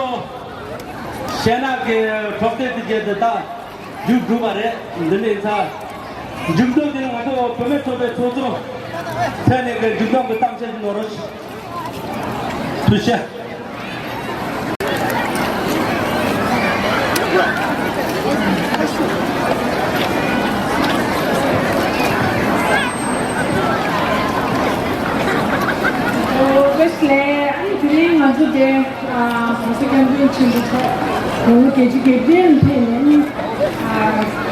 གཞས་ནག་གི་འཕྲོད་བསྟེན་དེ་བརྒྱད་དེ་ད་མཇུག་གྲུབ་པ་རེད། འདི་ནས་ཚར་མཇུག་སྡོམ་དེ་ང་ཚོ་བུད་མེད་ཚོགས་པའི་ཚོགས་གཙོ་ཕེབས་ནས་གི་མཇུག་སྡོམ་གི་གཏམ་བཤད་ཅིག་གནང་རོགས་ཞུ། ཐུགས་རྗེ་ཆེ། བཀྲ་ཤིས་བདེ་ལེགས། ཨ་ནི་དེ་རིང་ང་ཚོ་འདིར་གོང་ས་སྐྱབས་མགོན་ཆེན་པོ་མཆོག་ལོ་ལོ་བརྒྱད་ཅུ་གྱ་བདུན་ཕེབས་ནས་ཨ་ནི་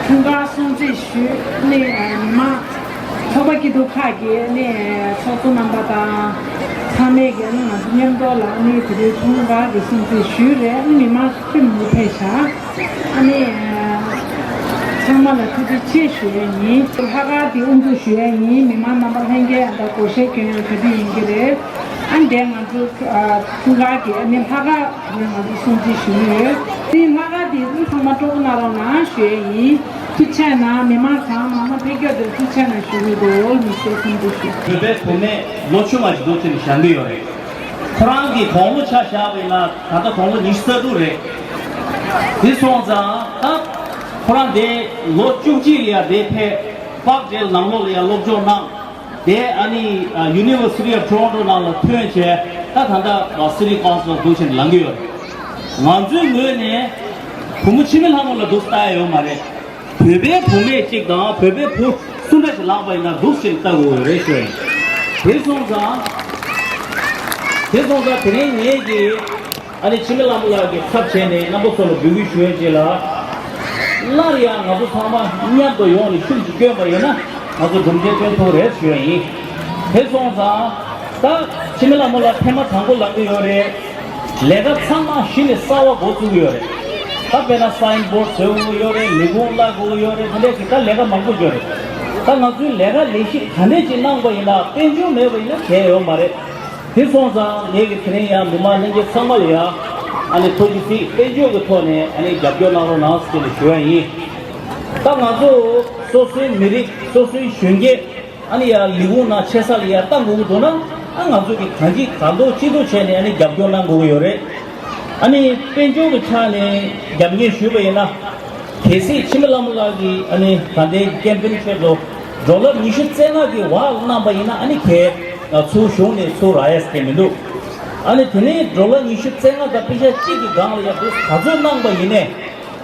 འཁྲུངས་སྐར་སྲུང་བརྩི་ཞུས། ཨ་ནི་མི་མང་ཚོགས་པ་སྐྱིད་སྡུག་ཁག་གི་ཨ་ནི་ཚོགས་གཙོ་རྣམ་པ་དང་ཚང་མས་ཀྱི་ཨ་ནི་ང་ཚོ་མཉམ་དུ་ལ་ཨ་ནི་དེ་རིང་འཁྲུངས་སྐར་གྱི་སྲུང་བརྩི་ཞུས་རེད། ཨ་ནི་མི་མང་ཁྲི་མོ་ཕེབས་ཤག་ཨ་ནི་ཚང་མ་ལ་ཐུགས་རྗེ་ཆེ་ཞུ་ཡ་ཡིན། ལྷག་དཀར་དེ་དབུ་འཛུགས་ཞུ་ཡ་ཡིན། མི་མང་རྣམ་པ་ལྷན་རྒྱས་ཡང་དག་སྒོར་གཞས་སྐྱོན་ཡང་ག་དུས་ཡིན་གྱི་རེད། ཨ་འདས་ང་ཚོ་ཨ་འཁྲུངས་སྐར་གྱི་ཨ་ནི་ལྷག་དཀར་ང་ཚོ་སྲུང་བརྩི་ཞུ་གི་ཡོད། དེ་ལྷག་དཀར་དེ་ཚོ་ཚང་མ་སྤྲོ་པོ་གནང་རོགས་གནང་ཞུ་ཡས་ཡིན། ཐུགས་རྗེ་གནང་། མི་མང་ཚང་མ་མ་ཕེབས་རྒྱུ་དེ་ཐུགས་རྗེ་གནང་ཞུ་གི་འདུག། ཨོལ་མི་སེ་སུམ་ཅུ་ཞུ། བོད་པའི་བུད་མེད་ལོ་ཆུང་བ་ཞིག་འདུག་ཅེས་ནས་བཞག་གི་ཡོད་རེད། ཁོ་རང་གི་དགུང་ལོ་ཆ་བཞག་པ་ཡིན་ན་ད་ལྟ་དགུང་ལོ་ཉི་ཤུ་རྩ་དྲུག་རེད། དེ་སོང་ཙང་ད་ཁོ་རང་དེ་ལོ་བཅུ་གཅིག་ལ་ཡ་དེ་ཕེབས། པག་ཌེལ་ནང་ལོགས་ལ་ཡ་སློབ་སྦྱོང་གནང་། དེ་ཨ་ནི་ཨ་University of Toronto ནང་ལ་ཐོན་བྱས། ད་ད་ལྟ་City Council འདུག་བྱས་ནས་ལངས་ཀྱི་ཡོད་རེད། ང་ཚོའི་ངོས་ནས་བུ་མོ་འཆི་མེད་ལྷ་མོ་ལ་འདུག་ལྟ་ཡ་ཡོད་མ་རེད། བོད་པའི་བུད་མེད་ཅིག་དང་བོད་པའི་བུ་སུ་འདྲ་ཞིག་ལངས་པ་ཡིན་ན་འདུག་ཅེས་ལྟ་དགོས་ཀྱི་ཡོད་རེད་ཞུ་ཡ་ཡིན། དེ་སོང་ཙང་། དེ་སོང་ཙང་དེ་རིང་ངེད་ཀྱིས་ཨ་ནི་འཆི་མེད་ལྷ་མོ་ལགས་ཀྱི་ཚབ་བྱས་ནས་རྣམ་པ་ཚོ་ལ་འབོད་སྐུལ་ཞུ་ཡ་ཅིག་ལ། སླར་ཡང་ང་ཚོ་ཚང་མ་མཉམ་དུ་ཡོང་ནས་ཤུགས་ཅིག་བསྐྱོན་པ་ཡིན་ན་ང་ཚོ་གྲུབ་འབྲས་ཐོན་ཐུབ་རེད་ཞུ་ཡ་ཡིན། དེ་སོང་ཙང་ད་འཆི་མེད་ལྷ་མོ་ལགས་ཐེངས་མ་དང་པོ་ལངས་ཀྱི་ཡོད་རེད། ལས་ཀ་ཚང་མ་གཞི་ནས་གསར་བ་འགོ་བཙུགས་ཀྱི་ཡོད་རེད། ད་དཔེར་ན་སའིན་བོར་ཌི་བཟོ་དགོས་ཀྱི་ཡོད་རེད། ལས་ཁུངས་གླ་དགོས་ཀྱི་ཡོད་རེད། དེ་འདྲས་ཀྱི་ད་ལས་ཀ་མང་པོ་ཡོད་རེད། ད་ང་ཚོའི་ལས་ཀ་ལས་གཞི་ག་འདྲས་ཅིག་གནང་པ་ཡིན་ན་དཔལ་འབྱོར་མེད་པ་ཡིན་ན་བྱས་ཡོད་མ་རེད། དེ་སོང་ཙང་ངེད་ཀྱིས་དེ་རིང་ཡང་མི་མང་ལྷན་རྒྱས་ཚང་མ་ལ་ཡང་ཨ་ནི་ཐུགས་རྗེ་གཟིགས། དཔལ་འབྱོར་གྱི་ཐོག་ནས་ཨ་ནི་རྒྱབ་སྐྱོར་གནང་རོགས་གནང་ཟེར་ནས་ཞུ་ཡ་ཡིན། ད་ང་ཚོ་སོ་སོའི་མི་རིགས་སོ་སོའི་གཞོན་སྐྱེས་ཨ་ནི་ཡང་ལས་ཁུངས་ནང་ཆེ་ས་ལ་ཡང་ལྟ་དགོས་ཀྱི་འདུག་ན། ཨ་ང་ཚོ་གིས་གང་ཅི་གང་ཐུབ་ཅི་ཐུབ་བྱས་ནས་ཨ་ནི་རྒྱབ་སྐྱོར་གནང་དགོས་ཀྱི་ཡོད་རེད། ཨ་ནི་དཔལ་འབྱོར་གྱི་ཆ་ནས་རྒྱབ་གཉེར་ཞུས་པ་ཡིན་ན། གལ་སྲིད་འཆི་མེད་ལྷ་མོ་ལགས་ཀྱིས་ཨ་ནི་ད་ལྟའི་ཀེམ་པེན་ཆེད་དུ་ཌོ་ལར་ཉི་ཤུ་རྩ་ལྔ་གི་བར་གནང་པ་ཡིན་ན། ཨ་ནི་གལ་ཚུར་གཞུང་ནས་ཚུར་རག་ཡས་དེ་མི་འདུག། ཨ་ནི་དེ་ནས་ཌོ་ལར་ཉི་ཤུ་རྩ་ལྔ་དང་པེ་ཤ་གཅིག་གི་སྒང་ལ་ཡ་དུ་ག་ཚོད་གནང་པ་ཡིན་ནའི་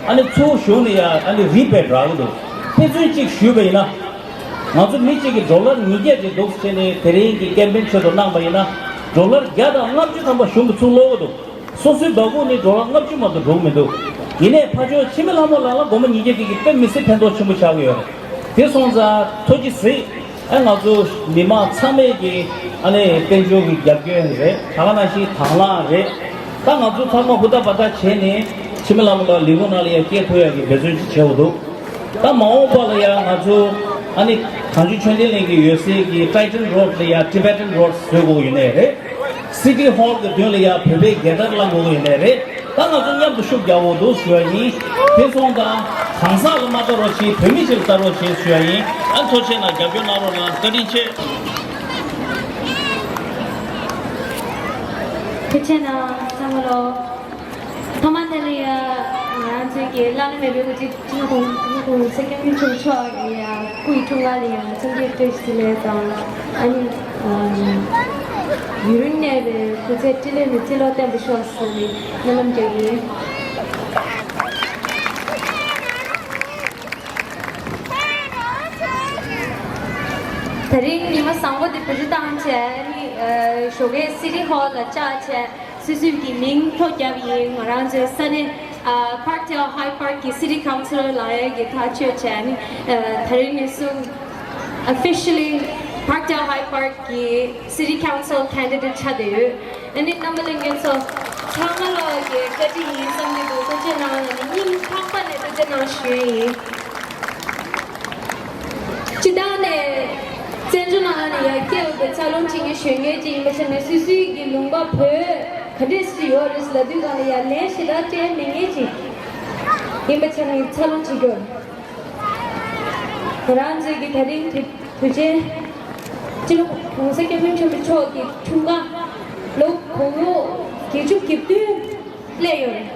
ཨ་ནི་ཚུར་གཞུང་ནས་ཡ་ཨ་ནི་རི་བེཊ་རག་གི་འདུག། དཔེ་མཚོན་གཅིག་ཞུས་པ་ཡིན་ན། ང་ཚོ་མི་གཅིག་གིས་ཌོ་ལར་ཉིས་བརྒྱ་ཅིག་འདུག་བྱས་ནས་དེ་རིང་གི་ཀེམ་པེན་ཆེད་དུ་གནང་པ་ཡིན་ན། ཌོ་ལར་བརྒྱ་དང་ལྔ་བཅུ་ཐམ་པ་གཞུང་གིས་ཚུར་སློག་གི་འདུག། སོ་སོའི་སྦ་ཁུག་ནས་ཌོ་ལར་ལྔ་བཅུ་མ་གཏོགས་འགྲོ་གི་མི་འདུག། ཡིན་ནའི་ཕར་ཕྱོགས་འཆི་མེད་ལྷ་མོ་ལགས་ལ་སྒོར་མོ་ཉིས་བརྒྱ་དེ་གིས་དཔེ་མི་སྲིད་ཕན་ཐོགས་ཆེན་པོ་ཆགས་ཀྱི་ཡོད་རེད། དེ་སོང་ཙང་ཐུགས་རྗེ་གཟིགས། ཨ་ང་ཚོ་མི་མང་ཚང་མས་ཀྱི་ཨ་ནི་དཔལ་འབྱོར་གྱི་རྒྱབ་སྐྱོར་རེད། ད་ག་ནང་བཞིན་དང་བླངས་རེད། ད་ང་ཚོ་ཚང་མ་ཧུར་ཐག་འབད་ཐག་བྱས་ནས་འཆི་མེད་ལྷ་མོ་ལགས་ལས་ཁུངས་ནང་ལ་ཡང་སྐྱེལ་ཐུབ་ཡག་གི་འབད་བརྩོན་ཅིག་བྱེད་དགོས་འདུག། ད་མ་འོངས་པ་ལ་ཡང་ང་ཚོ་ཨ་ནི་གངས་ལྗོངས་ཆོས་ལྡན་གླིང་གི་ཡོད་སའི་གི་ཊའི་ཊན་རོཌ་ལ་ཡང་ཊི་བེ་ཊན་རོཌ་བཟོ་དགོས་ཡོད་ནའི་རེད། སི་ཊི་ཧོལ་གྱི་མདུན་ལ་ཡང་བོད་པའི་རྒྱལ་དར་བསླང་དགོས་ཀྱི་ཡོད་ནའི་རེད། ད་ང་ཚོ་མཉམ་དུ་ཤུགས་རྒྱག་དགོས་འདུག་ཞུ་བ་ཡིན། དེ་སོང་ཙང་གང་ཟག་ལ་མ་ལྟ་རོགས་བྱེད། བོད་མི་ཞིག་ལ་ལྟ་རོགས་བྱེད་ཞུ་བ་ཡིན། ཨ་ཐུགས་རྗེ་གནང་། རྒྱབ་སྐྱོར་གནང་རོགས་གནང་། བཀའ་དྲིན་ཆེ། ཐུགས་རྗེ་གནང་། བསམ་བློ། ཐོག་མ་དེ་ལ་ཡ་ང་རང་ཚོའི་གི་བླ་ན་མེད་པའི་དབུ་ཁྲིད་སྤྱི་ནོར་༸གོང་ས་༸སྐྱབས་མགོན་ཆེན་པོ་མཆོག་གི་ཡ་སྐུ་ཡི་འཁྲུངས་སྐར་ལ་ཡ་འཚམས་འདྲི་བཀྲ་ཤིས་བདེ་ལེགས་དང་། ཨ་ནི་ཡུན་རིང་གནས་པའི་སྐུ་ཚེ་འཕྲིན་ལས་ནི་ཚེ་ལོ་བརྟན་པར་ཤོག་ཟེར་ནས་སྨོན་ལམ་རྒྱག་གི་ཡིན། དེ་རིང་ཉི་མ་བཟང་པོ་འདི་བེད་སྤྱོད་བཏང་བྱས་ནི་ཨ་ཞོགས་ཀའི་སི་ཊི་ཧོལ་ལ་བཅར་བྱས། སོ་སོའི་གི་མིང་ཐོ་བརྒྱབ་ཡིན། ང་རང་ཚོའི་ས་གནས་ཨ་Parkdale High Park གི་City Councillor ལངས་ཡས་ཀྱི་ཐག་གཅོད་བྱས་ནི་ཨ་དེ་རིང་ནས་བཟུང་officially Parkdale High Park གི་City Council candidate ཆགས་བསྡད་ཡོད། ཨ་ནི་རྣམ་པ་ལྷན་རྒྱས་ཚོ་ཚང་མ་ལ་གི་བཀའ་དྲིན་ཡིན་བསམ་གྱི་འདུག། ཐུགས་རྗེ་གནང་ལ་ནི་སྙིང་ཐག་པ་ནས་ཐུགས་རྗེ་གནང་ཞུ་ཡས་ཡིན། སྤྱིར་བཏང་ནས་བཙན་བྱོལ་ནང་ལ་ནི་ཡར་སྐྱེས་པའི་འཚར་ལོངས་བྱེད་མཁན་གཞོན་སྐྱེས་ཅིག་ཡིན་པ་ཆ་ནས་སོ་སོའི་གི་ལུང་པ་བོད་ག་འདྲས་སེ་ཡོད་རེད་ཟེར་ལབ་དུས་སྒང་ལ་ཡ་ལན་ཞེ་དྲག་སྤྲད་མེད་མཁན་ཅིག་ཡིན་པ་ཆ་ནས་འཚར་ལོངས་བྱེད་རྒྱུ། ང་རང་ཚོའི་གི་དེ་རིང་དུས་དུས་ཆེན་སྤྱི་ནོར་༸གོང་ས་༸སྐྱབས་མགོན་ཆེན་པོ་མཆོག་གི་འཁྲུངས་སྐར་ལོ་དགུང་ལོ་བརྒྱད་ཅུ་གྱ་བདུན་སླེབས་ཡོད་རེད།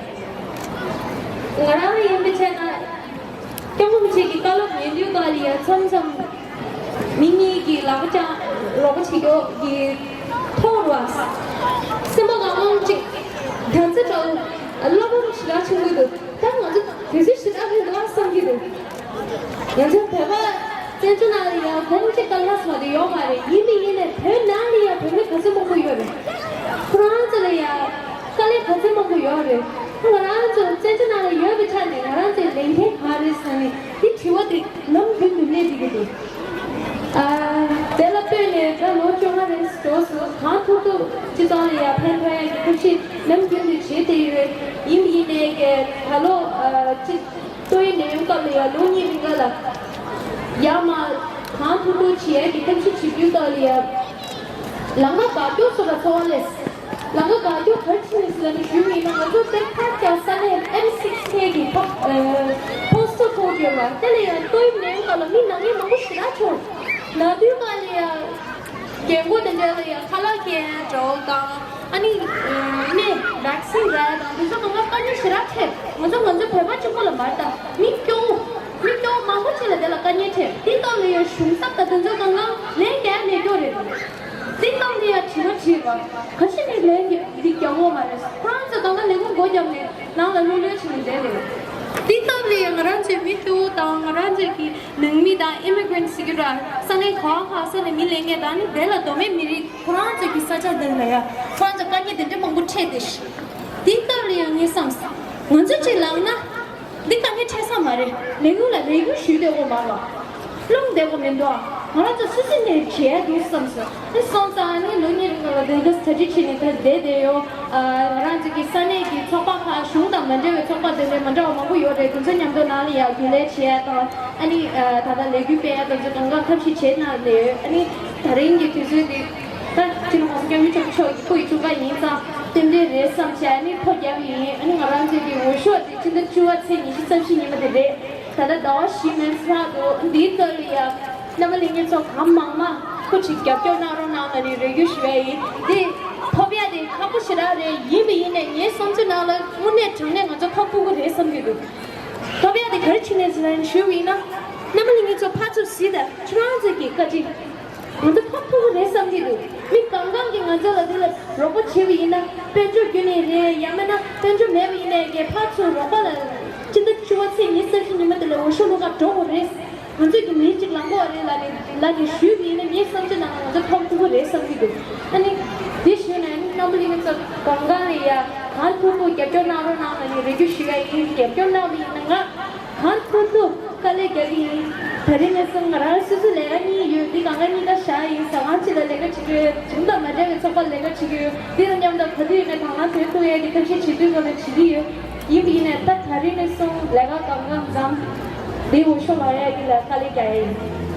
ང་རང་ཡིན་པའི་ཆ་ན་སྐྱབས་མགོན་རིན་པོ་ཆེ་གི་བཀའ་སློབ་ཉན་དུས་སྒང་ལ་ཡ་མཚམས་མཚམས་མི་གཉིས་ཀྱི་ལག་པ་བརྐྱངས་རོགས་པ་བྱེད་རྒྱུ་གི་མཐོང་རུང་། སེམས་པ་གང་བློ་གཅིག་ད་ཚེ་དྲག་བློ་ཕམ་ཞེ་དྲག་ཆེན་པོ་འདུག། ད་ང་ཚོ་དུས་ཚོད་ཞེ་དྲག་རིང་འདུག་ཨ་བསམ་གྱི་འདུག། ང་ཚོ་བོད་པ་བཙན་བྱོལ་ནང་ལ་ཡང་གོང་གཅིག་དང་ལྷག་ཙམ་དེ་ཡོད་མ་རེད། ཡིན་མིན་ཡིན་ནའི་བོད་ནང་ལ་ཡང་བོད་མི་ག་ཚོད་མང་པོ་ཡོད་རེད། ཁོ་རང་ཚོ་ལ་ཡང་དཀའ་ལས་ག་ཚོད་མང་པོ་ཡོད་རེད། ང་རང་ཚོ་བཙན་བྱོལ་ནང་ལ་ཡོད་པའི་ཆ་ནས་ང་རང་ཚོའི་ལས་འགན་ག་རེ་ཟེར་ནས་འདི་དྲི་བ་དེ་ནམ་རྒྱུན་དུ་སླེབས་བསྡད་ཀྱི་འདུག། ཨ། དེ་ལ་ལྟོས་ནས་ད་ལོ་བཅོ་ལྔ་རེ་འགྲོ་སོང་། གང་ཐུབ་ཐུབ་སྤྱི་ཚོགས་ལ་ཡང་ཕན་ཐོགས་ཡག་གི་ཐབས་ཤེས་ནམ་རྒྱུན་དུ་བྱེད་བསྡད་ཡོད། ཡིན་པ་ཡིན་ནའི་ད་ལོ་ཨ་སྤྱི་ཏོག་དབྱིབས་ནད་ཡམས་སྐབས་ལ་ཡང་ལོ་གཉིས་རིང་ག་ལ་ཡར་མར་གང་ཐུབ་ཐུབ་བྱེད་ཡག་གི་ཐབས་ཤེས་བྱེད་རྒྱུའི་སྐབས་ལ་ཡང་ ལམ་ཁ་བར་སྐྱོར་སོགས་ལ་འཚོ་བ་ལས། ལམ་ཁ་བར་སྐྱོར་ག་རེ་བྱས་ནས་ཟེར་ལབ་ནས་ཞུས་པ་ཡིན་ན། ང་ཚོ་དེབ་ཁ་རྒྱག་ས་ནས་ཨེམ་སིགས་ཁེ་གི་ཕོ་ཨ་པོ་སི་ཊལ་ཀོཌ་ཡོད་པ་དེ་ལ་ཡང་ཏོག་དབྱིབས་ནད་འབུ་སྐབས་ལ་མི་ན་མཁན་མང་པོ་ཞེ་དྲག་བྱུང་། ན་དུས་སྐབས་ལ་ཡང་རྒན་གོག་དེ་འདྲ་ལ་ཡང་ཁ་ལག་སྐྱེལ་འགྲོ་དང་། ཨ་ནི་ནས་ཝེག་སིན་རག་དང་དེ་ཚོ་གང་ག་དཀའ་ངལ་ཞེ་དྲག་འཕྲད། ང་ཚོ་ང་ཚོ་བོད་པ་གཅིག་པོ་ལ་མ་རེད་ད། མི་སྐྱོ་བོ་མི་སྐྱོ་བོ་མང་པོ་ཅིག་ལ་དེ་ལ་དཀའ་ངལ་འཕྲད། དེ་སྟབས་ལ་ཡང་གཞུང་ཚབ་དང་དེ་ཚོ་གང་ག་ལན་རྒྱག་མེད་སྐྱོ་རེད། དེ་སྟབས་ལ་ཡང་དྲི་བ་དྲིས་པ་ག་ཅི་ནས་ལན་འདི་རྒྱག་གོ་མ་རེད། ཁོ་རང་ཚོ་གང་ག་ལས་ཁུངས་སྒོ་བརྒྱབ་ནས་ནང་ལ་ལྷོད་ལྷོད་བྱས་ནས་བསྡད་རེད། དེ་སྟབས་ལ་ཡང་ང་རང་ཚོའི་མི་སྐྱོ་བོ་དང་ང་རང་ཚོའི་གི་ནང་མི་དང་ཨི་མི་གྷི་རེན་ཊི་ཟེར་གྱི་ར་ས་གནས་གང་ག་ས་ནས་མི་ལེན་མཁན་དང་ནི་དེ་ལ་གདོད་མའི་མི་རིགས་ཁོ་རང་ཚོའི་གི་ས་ཆ་འདི་ལ་ཡ་ཁོ་རང་ཚོ་དཀའ་ངལ་དེ་འདྲ་མང་པོ་འཕྲད་དེ། དེ་སྟབས་ལ་ཡང་ངས་བསམས། ང་ཚོ་གཅིག་ལངས་ན་འདི་དཀའ་ངལ་འཕྲད་ས་མ་རེད། ལས་འགུལ་ལ་ལས་འགུལ་ཞུས་བསྡད་དགོས་མ་རེད། སློང་བསྡད་དགོས་མི་འདུག་ང་རང་ཚོ་སུ་སུ་ནས་བྱས་འདུག་བསམས་སོང་། ཨེ་སོང་ཙང་ཨ་ནི་ལོ་གཉིས་རིང་ལ་དེ་འདྲ་ས་ཁྲ་བྱས་ནས་ད་བསྡད་བསྡད་ཡོད། ཨ་ང་རང་ཚོ་གི་ས་གནས་ཀྱི་ཚོགས་པ་ཁག་གཞུང་དང་མ་འབྲེལ་བའི་ཚོགས་པ་དེ་འདྲ་མ་འདྲ་བ་མང་པོ་ཡོད་རེད། དེ་ཚོ་མཉམ་དུ་ནང་ལ་ཡར་རྒྱུན་ལས་བྱས་དང་། ཨ་ནི་ཨ་ད་ལྟ་ལས་འགུལ་སྤེལ་ཡ་དེ་ཚོ་གང་ག་ཐབས་ཤེས་བྱས་གནང་ནས། ཨ་ནི་ད་རིང་གི་དུས་ཚོད་འདི་ད་སྤྱི་ནོར་༸གོང་ས་༸སྐྱབས་མགོན་ཆེན་པོ་མཆོག་གི་སྐུ་ཡི་བཅུ་པ་ཡིན་ཙང་རྟེན་འབྲེལ་རེད་བསམ་བྱས། ཨ་ནི་ཕོ་བརྒྱབ་ཡིན། ཨ་ནི་ང་རང་ཚོའི་གི་འོས་ཤོག་དེ་སྤྱི་ཟླ་བཅུ་པ་ཚེས་ཉི་ཤུ་རྩ་བཞི་ཉིན་མོ་དེ་རེད། ད་ལྟ་ཟླ་བ་བཞི་མིན་ཚར་འདུག་འདིའི་ཐོག་ལ་ཡ་རྣམ་པ་ལྷན་རྒྱས་ཚོ་གང་མང་མང་སྐུ་མཁྱེན་རྒྱབ་སྐྱོར་གནང་རོགས་གནང་ལབ་ནས་རེ་སྐུལ་ཞུ་ཡ་ཡིན། དེ་ཐོབ་ཡ་དེ་ཁག་པོ་ཞེ་དྲག་རེད། ཡིན་པ་ཡིན་ནས་ངའི་བསམ་ཚུལ་ནང་ལ་དངོས་གནས་དྲང་གནས་ང་ཚོ་ཕར་ཕུད་དགོས་རེད་བསམ་གྱི་འདུག་ཐོབ་ཡ་དེ་ག་རེ་བྱས་ནས་ཟེར་ན་ཞུས་པ་ཡིན་ན། རྣམ་པ་ལྷན་རྒྱས་ཚོ་ཕར་ཚུར་གཟིགས་དང་། ཁྱེད་རང་ཚོ་གི་བཀའ་དྲིན། ང་ཚོ་ཕར་ཕུད་དགོས་རེད་བསམ་གྱི་འདུག་མི་གང་གང་གིས་ང་ཚོ་ལ་འདི་ལ་རོགས་པ་བྱས་པ་ཡིན་ན། དཔལ་འབྱོར་བརྒྱུད་ནས་རེད། ཡང་མིན་ན་དཔལ་འབྱོར་མེད་པ་ཡིན་ནའི་གི་ཕར་ཚུར་རོགས་པ་ལ་སྤྱི་ཟླ་བཅུ་པ་ཚེས་ཉི་ཤུ་རྩ་བཞི་ཉིན་མོ་དེ་ལ་འོས་ཤོག་བླུག་ག་འགྲོ་དགོས་རེད། ང་ཚོས་ཀྱི་མི་གཅིག་ལངས་དགོས་རེད་ལབ་ནས་ལབ་ནས་ཞུས་པ་ཡིན་ན། ངའི་བསམ་ཚུལ་ནང་ལ་ང་ཚོ་ཕར་ཕུད་དགོས་རེད་བསམ་གྱི་འདུག་ཨ་ནི་དེ་ཞུས་ནས་ནི་རྣམ་པ་ལྷན་རྒྱས་ཚོ་གང་ག་ལ་ཡ་གང་ཐུབ་ཐུབ་རྒྱབ་སྐྱོར་གནང་རོགས་གནང་ལབ་ནས་རེ་སྐུལ་ཞུ་ཡ་ཡིན། རྒྱབ་སྐྱོར་གནང་བ་ཡིན་ན་ང་གང་ཐུབ་ཐུབ་དཀའ་ལས་རྒྱག་གི་ཡིན། ད་རིང་ནས་བཟུང་ང་རང་སོ་སོའི་ལས་ཀ་གཉིས་ཡོད། འདི་གང་ག་གཉིས་ཀ་བཞག་ཡིན། ཟ་ཁང་གཅིག་ལ་ལས་ཀ་བྱེད་ཀྱི་ཡོད། གཞུང་དང་མ་འབྲེལ་བའི་ཚོགས་པར་ལས་ཀ་བྱེད་ཀྱི་ཡོད། འདི་དང་མཉམ་དུ་ག་དུས་ཡིན་ནའི་དང་བླངས་དོན་ཐུག་ཡས་ཀྱི་ཐབས་ཤེས་བྱེད་དུས་སྒང་ལ་བྱེད་ཀྱི་ཡོད། ཡིན་པ་ཡིན་ནའི་ད་ད་རིང་ནས་བཟུང་ལས་ཀ་གང་ག་མཚམས་འདི་འོས་ཤོག་ལངས་ཡས་འདི་ལ་དཀའ་ལས་རྒྱག་ཡས་ཡིན།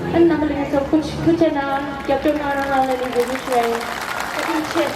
ཨ་ནི་རྣམ་པ་ལྷན་རྒྱས་ཚོ་ཐུགས་རྗེ་གནང་། རྒྱབ་སྐྱོར་གནང་རོགས་གནང་ལབ་ནས་འབོད་སྐུལ་ཞུ་ཡ་ཡིན། བཀའ་དྲིན་ཆེ།